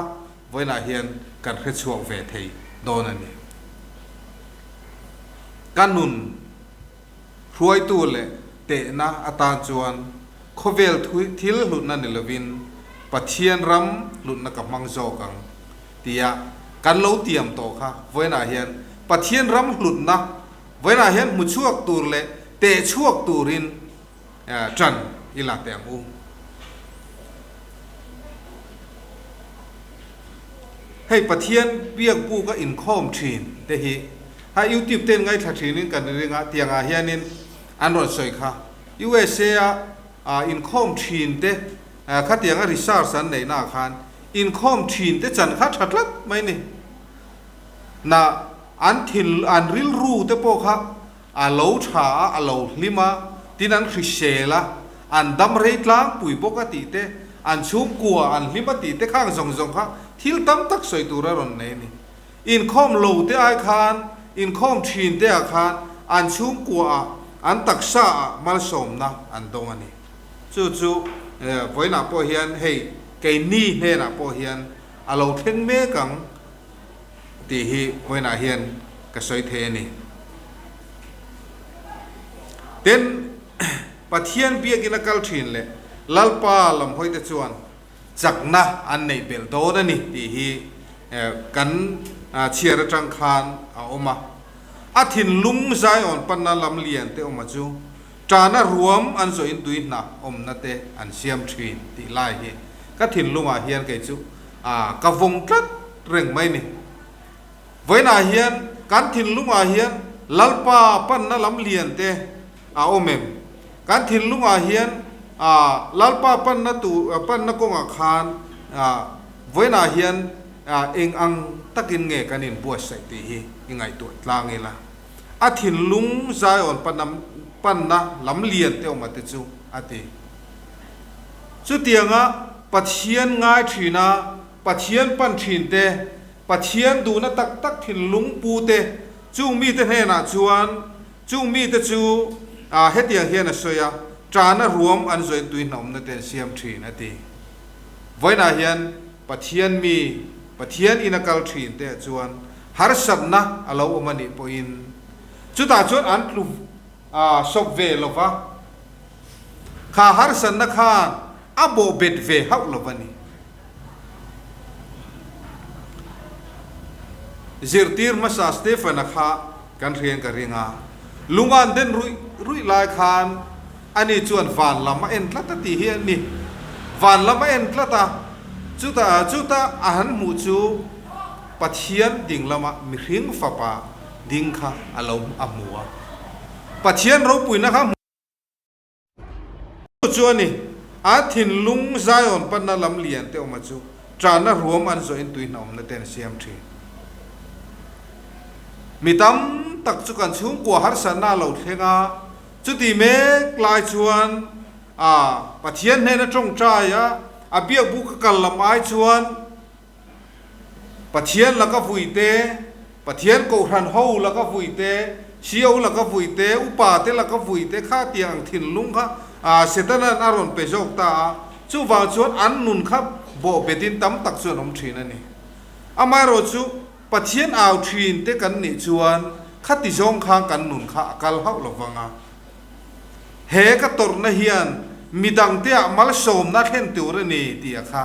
vawiinah hian kan hre chhuak ve thei dawn a ni. Ka nun hruaitu leh tehna atan chuan khawvel thil hlutna ni lovin Pathian ram hlutna ka hmang zawk ang tia kan lo tiam tawh kha vawiinah hian Pathian ram hlutna vawiinah hian hmu chhuak tur leh teh chhuak turin ṭan i la teh ang u. Hei Pathian biakbuk a inkhawm ṭhin te hi ha YouTube ten ngaithla ṭhinin kan ring a, tiangah hianin an rawn sawi kha. USA a inkhawm ṭhin te khatianga research an neihna ah khan inkhawm ṭhin te chan kha ṭha tlat mai ni. Na an thin an rilru te pawh kha A lo tha a, a lo hlim a, tin an hrisel a, an dam rei tlangpui bawk a tih te, an chhungkua an hlim a tih te khang zawng zawng kha thil tam tak sawi tur a rawn nei a ni. Inkhawm lo te ai khan, inkhawm thin te ah khan an chhungkua ah, an taksa ah malsawmna an dawng a ni. Chu chu vawiinah pawh hian hei keini hnenah pawh hian a lo thleng mek ang. Tih hi vawiinah hian ka sawi thei a ni. Tin, Pathian biakina kal thin leh Lalpa lam hawite chuan chakna an neih belh dawn a ni tih hi kan chhiar atang khan a awm a. A thinlung Zion panna lam lian te awma chu tana ruam an zawhin tui hna awmna te an siam thin tih lai hi ka thinlungah hian kei chu ka vawng tlat reng mai ni. Vawiinah hian kan thinlungah hian Lalpa panna lam lian te, a awm em? Kan thinlungah hian Lalpa panna tur panna kawngah khan vawiinah hian eng ang takin nge kan inbuatsaih tih hi i ngaihtuah tlang ila. A thinlung Zion panna panna lam lian te awm a te chu a ti. Chutianga Pathian ngai thina Pathian pan thin te, Pathian duhna tak tak thinlung pu te, chung mite hnenah chuan Chung mite chu hetiang hian a sawi a, Ṭana ruam an zawin tui hnawmna te an siam ṭhin, a ti. Vawiinah hian Pathian mi, Pathian in a kal ṭhin te ah chuan harsatna a lo awm a nih pawhin chutah chuan an tlu sawp ve lo va, kha harsatna khan a bawhbet ve hauh lo va ni. Zirtir hmasa Stephen-a kha kan hriain ka ring a, lungan den ruih ruih lai khan ani chuan van lam a en tlat a tih hi a ni. Van lam a en tlat a, chutah chuta a han hmuh chu Pathian ding lama mihring fapa ding kha a lo a hmu a. Pathian ropuina kha hmu. Chu chu a ni, a thinlung Zion panna lam lian te awma chu tanna ruam an zawhin tui hnawmna te an siam thin. Mi tam tak chu kan chhungkua harsatna a lo thleng a, chuti mek lai chuan a Pathian hnena tawngtai a, a biakbuk a kal lam ai chuan Pathian laka vui te, Pathian Kohhran ho laka vui te, CO laka vui te, upa te laka vui te kha tiang ang thinlung kha Setana'n a rawn pe zawk ta a, chuvang chuan an nun kha bawhbetin tam tak chuan awm thin a ni. Amaherawhchu Pathian au thin te kan nih chuan khati zawng khan kan nun kha a kal hauh lo vang a. He ka tawrhna hian midangteah malsawmna thlen tur a ni tih a kha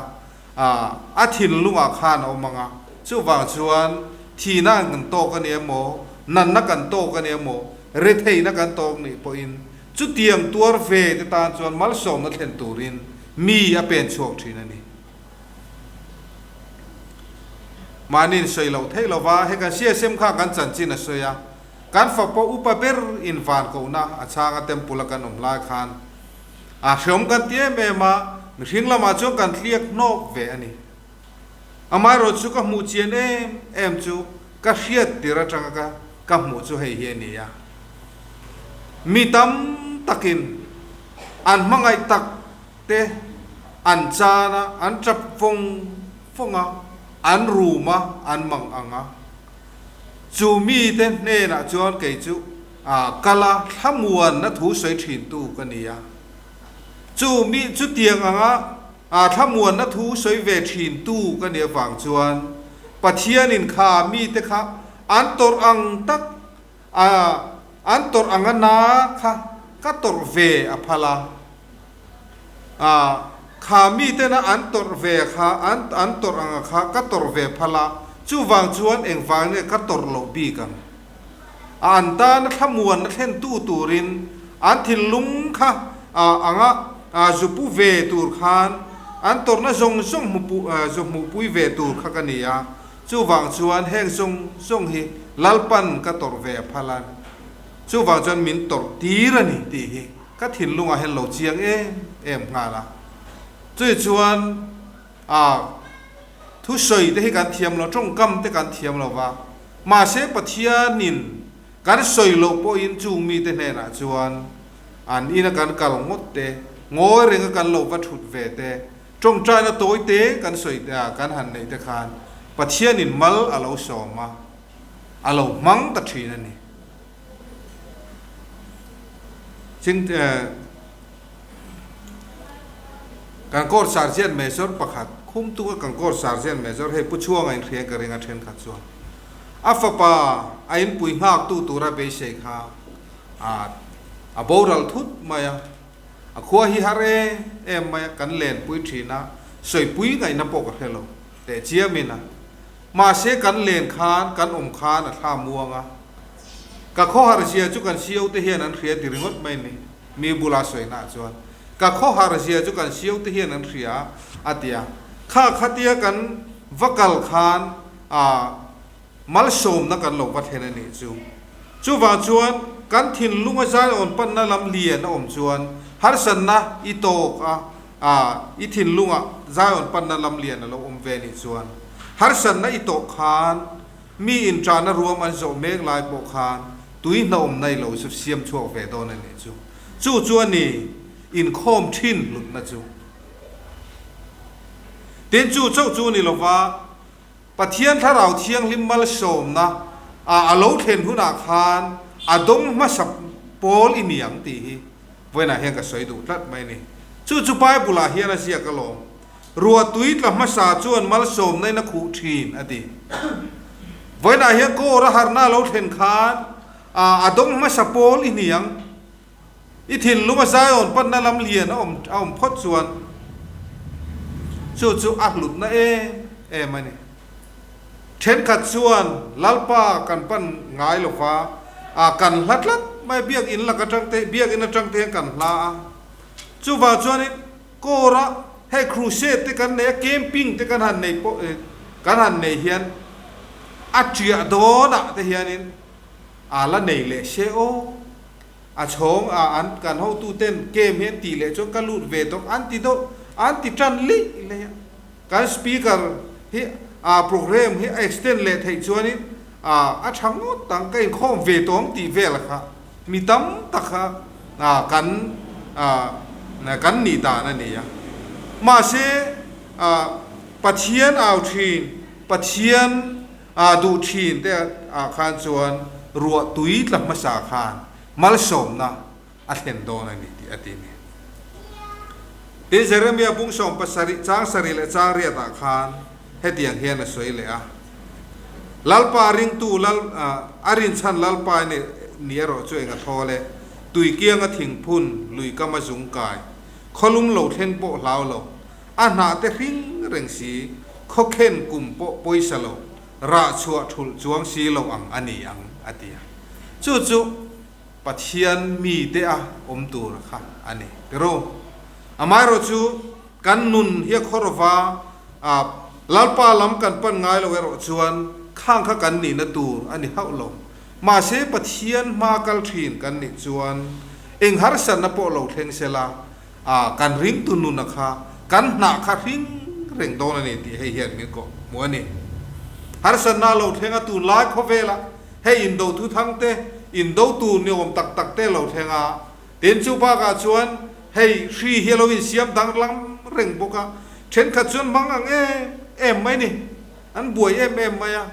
A thinlungah khan a awm ang a, chuvang chuan thihna an kan tawk a ni emaw, nanna kan tawk a ni emaw, retheihna kan tawk nih pawhin chutiang tuar ve te tan chuan malsawmna thlen turin mi a pen chhuak thin a ni. Mahni in sawi loh theih lova, he kan CSM kha kan chanchin a sawi a, kan fapa upa ber in van kohna a chhang a temple a kan awm lai khan, A hreawm kan ti em em a, mihring lamah chuan kan thliak hnawk ve a ni. Amaherawh chu ka hmuh chian em em chu ka hriat tir atanga ka ka hmuh chu hei hi a ni a. Mi tam takin an hmangaih tak te an chan a, an tap fawng fawng a, an rum a, an mang ang a. Chu mite hnenah chuan kei chu A kal a, thlamuanna thu sawi thintu ka ni a. Chu mi chutiang anga a thlamuanna thu sawi ve thintu ka nih avang chuan Pathianin kha mite kha an tawrh ang tak a, an tawrh anga na kha ka tawrh ve a phal a. A, kha mitena an tawrh ve kha, an an tawrh anga kha ka tawrh ve phal a, chuvang chuan engvang nge ka tawrh loh bik ang? A an tana thlamuanna thlentu turin an thinlung kha anga zupu ve tur khan an tawrhna zawng zawng zu hmuhpui ve tur kha ka ni a, chuvang chuan heng zawng zawng hi Lalpan ka tawrh ve a phal a, chuvang chuan min tawrh tir a ni tih hi ka thinlungah hian lo chiang em em nghal a. Chumi chuan. A thusawi te hi kan thiam lo, tawngkam te kan thiam lo va, mahse Pathianin kan sawi loh pawhin chung mite hnenah chuan an ina kan kal ngawt te, ngawi renga kan lo va thut ve te, tawngtaina tawi te kan sawi te a kan han neih te khan Pathianin mal a lo sawm a, a lo hmang ta thin a ni. Ching Kan Court Sergeant Major pakhat khum tunga kan Court Sergeant Major hei Pu Chhuanga inhriain ka ring a thenkhat chuan a fapa a inpui nghaktu tura beisei kha a boral thut mai a, a khua hi har em em mai a, kan lenpui thin a, sawipui ngaihna pawh ka hre lo teh chiamin a, mahse kan len khan kan awm khan a thla muang a, ka khawhar zia chu kan CO te hian an hria ti ringawt mai ni. Mi bula sawina chuan, Ka khawhar zia chu kan siau te hian an hria a ti a. Kha khatia kan va kal khan a malsawmna kan lo va thlen a nih chu. Chuvang chuan kan thinlunga Zion panna lam lian a awm chuan harsatna i tawk a, a i thinlunga Zion panna lam lian a lo awm ve nih chuan harsatna i tawh khan mi inṭahna ruam an zawh mek lai pawh khan tui hnawm nai lo chu siam chhuak ve dawn a nih chu. Chu chu a ni inkhawm ṭhin hlutna chu. Tin, chu chauh chu ni lova Pathian Thlarau Thianghlim malsawmna a a lo thlen hunah khan a dawng hmasa pawl i ni ang tih hi vawiinah hian ka sawi duh tlat mai a ni. Chu chu Bible-ah hian a ziak alawm. Ruah tui tla hmasa chuan malsawmna in a khuh thin, a ti. Vawiinah hian kawr a harhna a lo thlen khan a dawng hmasa pawl i ni ang. I thinlung a Zion panna lam lian a awm a awm phawt chuan chu chu a hlutna em em a ni. Thenkhat chuan Lalpa kan pan ngai lo va, a kan hla tlat mai biakinn lak atang te biakinn atang te hian kan hla a. Chuvang chuanin Kawra hei crusade te kan nei a, camping te kan han nei pawh kan han nei hian a tiah dawnah te hianin a la nei leh se aw. A chhawng a an kan hotu ten camp hi an tih leh chuan ka lut ve tawk an ti deuh an ti tan lih leh a. Kan speaker hi a program hi a extend leh theih chuanin a a tha ngawt ang ka inkhawm ve tawh ang tih vel kha mi tam tak kha a kan a kan nih dan a ni a. Mahse a Pathian au thin Pathian A duh thin te ah khan chuan ruah tui tla hmasa khan malsawmna a thlen dawn a ni tih a ti ni. Tin, Jeremia bung 70 chang sarih leh chang riat ah khan hetiang hian a sawi leh a, Lalpa ringtu lal a rinchhan Lalpa ni ni erawh chu eng a thaw le, tui kianga thingphun lui kam a zung kai, khawlum lo thleng pawh hlau lo, A hnah te hring reng si, khawkhen kum pawh pawisa lo, rah chhuah thulh chuang si lo ang a ni ang, a ti a. Chu chu Pathian mite a awm tur kha a ni. Pero, amaherawh chu kan nun hi a khawrva a, Lalpa lam kan pan ngai lo erawh chuan khang kha kan nihna tur a ni hauh lo. Mahse Pathian hma kal thin kan nih chuan eng harsatna pawh lo thleng sela, A, kan ringtu nuna kha kan hnah kha hring reng dawn a ni tih hei hian min kawh hmuh a ni. Harsatna lo thleng a tunlai khawvelah hei indo thu thang te, indo tur ni awm tak tak te lo thleng a, tin chu bakah chuan hei hri hi a lo insiam danglam reng bawk a, thenkhat chuan hmang ang em em mai ni, an buai em em mai a.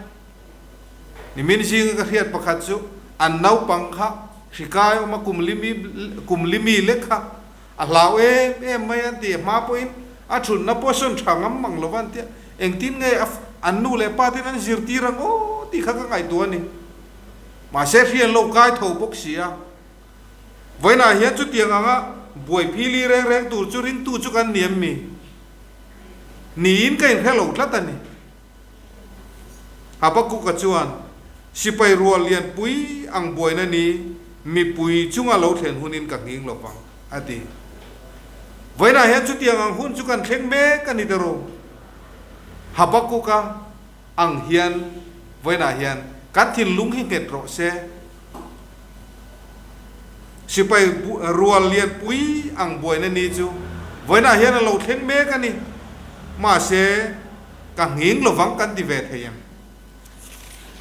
Nimin zinga ka hriat pakhat chu an naupang kha hrikai awm a kum limi kum limi lek kha a hlau em em mai an ti a hma pawhin a thutna pawh sawn tha ngam mang lo va an tia engtin nge a an nu leh pa ten an zirtir ang aw tih kha ka ngaihtuah a ni. Mahse hrian lo kai tho bawk si a. Vawiinah hian chutiang anga buai phili reng reng tur chu ringtu chu kan ni em mi? Niin ka inhre lo tlat a ni. Habakkuk-a chuan, Sipai rual lianpui ang buaina ni mipui chunga lo thlen hunin ka nghing lo vang, a ti. Vawiinah hian chutiang ang hun chu kan thleng mek a ni tawrh. Habakkuk-a ang hian vawiinah hian kan thinlung hi nghet rawh se. Sipai rual lianpui ang buaina ni chu vawiinah hian a lo thleng mek a ni. Mahse, Ka nghing lovang kan ti ve thei em?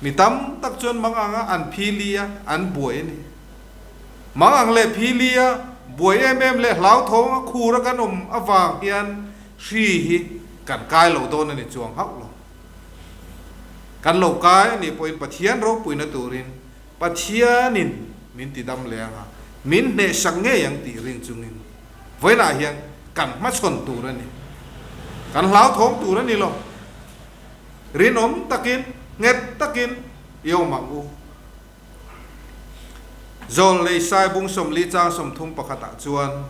Mi tam tak chuan mang anga an phili a, an buai a ni. Mang ang leh phili a, buai em em leh hlauthawng a khur a kan awm avang hian hri hi kan kai lo dawn a ni chuang hauh lo. Kan lo kai a nih pawhin Pathian ropuina turin Pathianin min ti dam leh anga min hnehsak ngei ang tih ring chungin vawiinah hian kan hmachhawn tur a ni. Kan hlauthawng tur a ni lo. Rinawm takin, nghet takin i awm ang u. Zawl lei sai bung 40 chang 30 pakhatah chuan,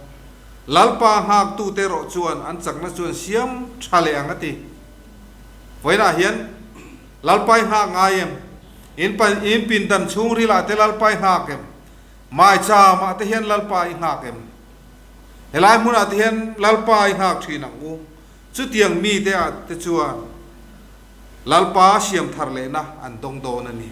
Lalpa nghaktute erawh chuan an chakna chuan siam tha leh ang a ti. Vawiinah hian Lalpa i nghak ngai em? In in pindan chhungrilah te Lalpa i nghak em? Maicham ah te hian Lalpa i nghak em? Helai hmunah te hian Lalpa i nghak thin ang u. Chutiang mite ah te chuan Lalpa siam thar lehna an dawng dawn a ni.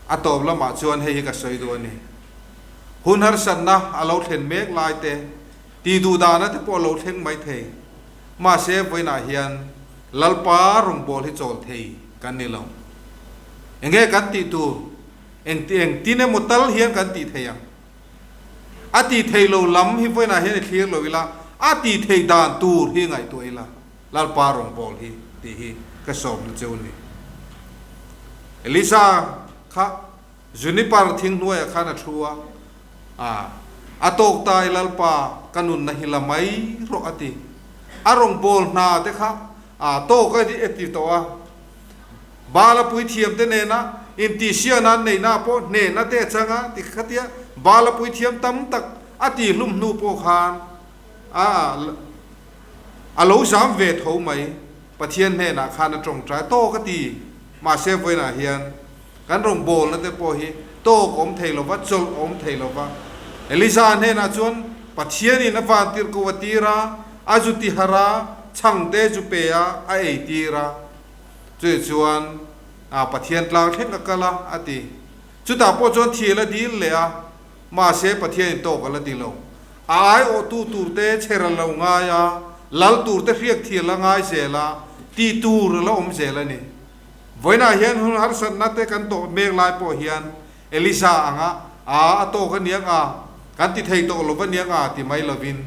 A tawp lamah chuan hei hi ka sawi duh a ni. Hun harsatna a lo thlen mek lai te, tih duh dahna te pawh a lo thleng mai thei. Mahse, vawiinah hian Lalpa rawngbâwl hi chawl thei kan ni lo. Enge kan tih tur? Eng engtin emaw tal hian kan tih thei ang. A tih theih lo lam hi vawiinah hian i thlir lo ila, a tih theih dan tur hi ngaihtuah ila. Lalpa rawngbâwl hi tih hi ka sawmna cheu ni. Elisa kha Juniper thing hnuaiah khan a thu a, A, a tawk ta i Lalpa, ka nunna hi la mai rawh a ti. A rawngbâwl hna te kha a tawk a ti tawh a. Baala puithiamte nena intihsiahna an neihna pawh hnehna te a chang a ti khatia Baala puithiam tam tak a tihhlum hnu pawh khan a A lo zam ve tho mai. Pathian hnenah khan a tawngtai tawk a ti. Mahse vawiinah hian kan rawngbawlna te pawh hi tawk awm thei lova, chawlh awm thei lova. Elisa hnenah chuan Pathianin a vantir ko a tir a, a zu ti harh a, chhang te zu pe a, a ei tir a. Chutih chuan Pathian tlang thleng a kal a, a ti. Chutah pawh chuan thil a dil leh a. Mahse, Pathianin tawk a la ti lo. A aiawhtu turte chher a lo ngai a, lal turte hriak thial a ngai zel a, tih tur a la awm zel a ni. Vawiinah hian hun harsatna te kan tawh mek lai pawh hian Elisa anga a a tawk a niang a, kan ti thei tawh lo va niang a ti mai lovin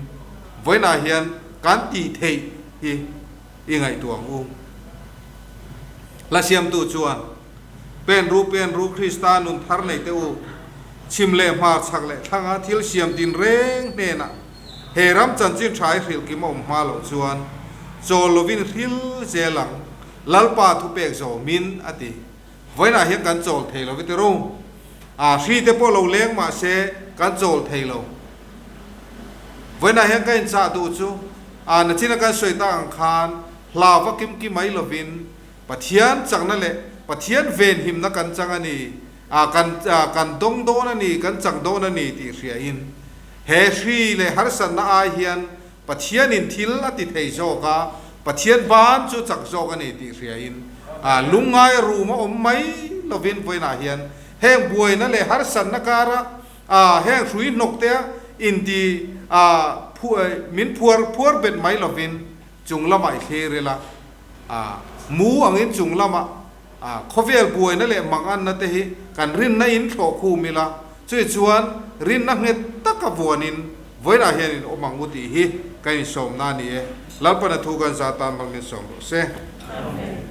vawiinah hian kan tih theih hi i ngaihtuah ang u. Hla siamtu chuan. Pen ru pen ru Krista nun thar nei teh u. Chhim leh hmar chhak leh thlanga thil siam din reng hnenah he ram chanchin tha i hrilh kim a awm hma loh chuan chawl lovin hril zel ang Lalpa thupek zawmin a ti. Vawiinah hian kan chawl thei lo vete ru. A hri te pawh lo leng mah se kan chawl thei lo. Vawiinah hian ka inchah duh chu a nachina kan sawi tak ang khan hlau va kim ki mai lovin Pathian chakna leh Pathian venhimna kan chang a ni, a kan kan dawng dawn a ni, kan chak dawn a ni tih hriain he hri leh harsatna ai hian Pathianin thil a ti thei zawk a, Pathian ban chu chak zawk a ni tih hriain a lungngai rum a awm mai lovin vawiinah hian heng buaina leh harsatna kara a heng hrui hnawk te inti a min phuar phuar bet mai lovin chung lamah i thlir ila. A mu angin chung lamah a khawvel buaina leh manganna te hi kan rinna in thlawh khum ila, chumi chuan rinna nghet taka vuanin vawiinah hian in awm ang u tih hi kan insawmna a ni e. Lalpana thu kan za tan mal min sawm rawh se. Amen.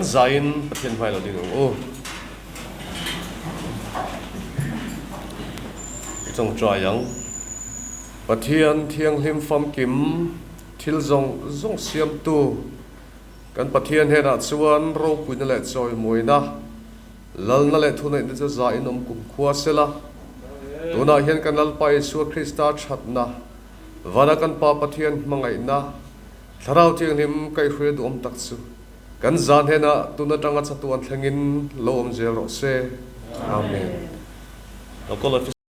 Kan zaiin Pathian hmai lo ding ang u. I tawngtai ang. Pathian thianghlim famkim thil zawng zawng siamtu kan Pathian hnenah chuan ropuina leh chawimawina, lalna leh thuneihna chu za in awm kumkhua sela. Tunah hian kan Lalpa Isua Krista thatna, vana kan Pa Pathian hmangaihna, Thlarau Thianghlim kaihhruai duhawm tak chu kan zan hnenah tun atanga chatuan thlengin lo awm zel rawh se. Amen. Local Officer.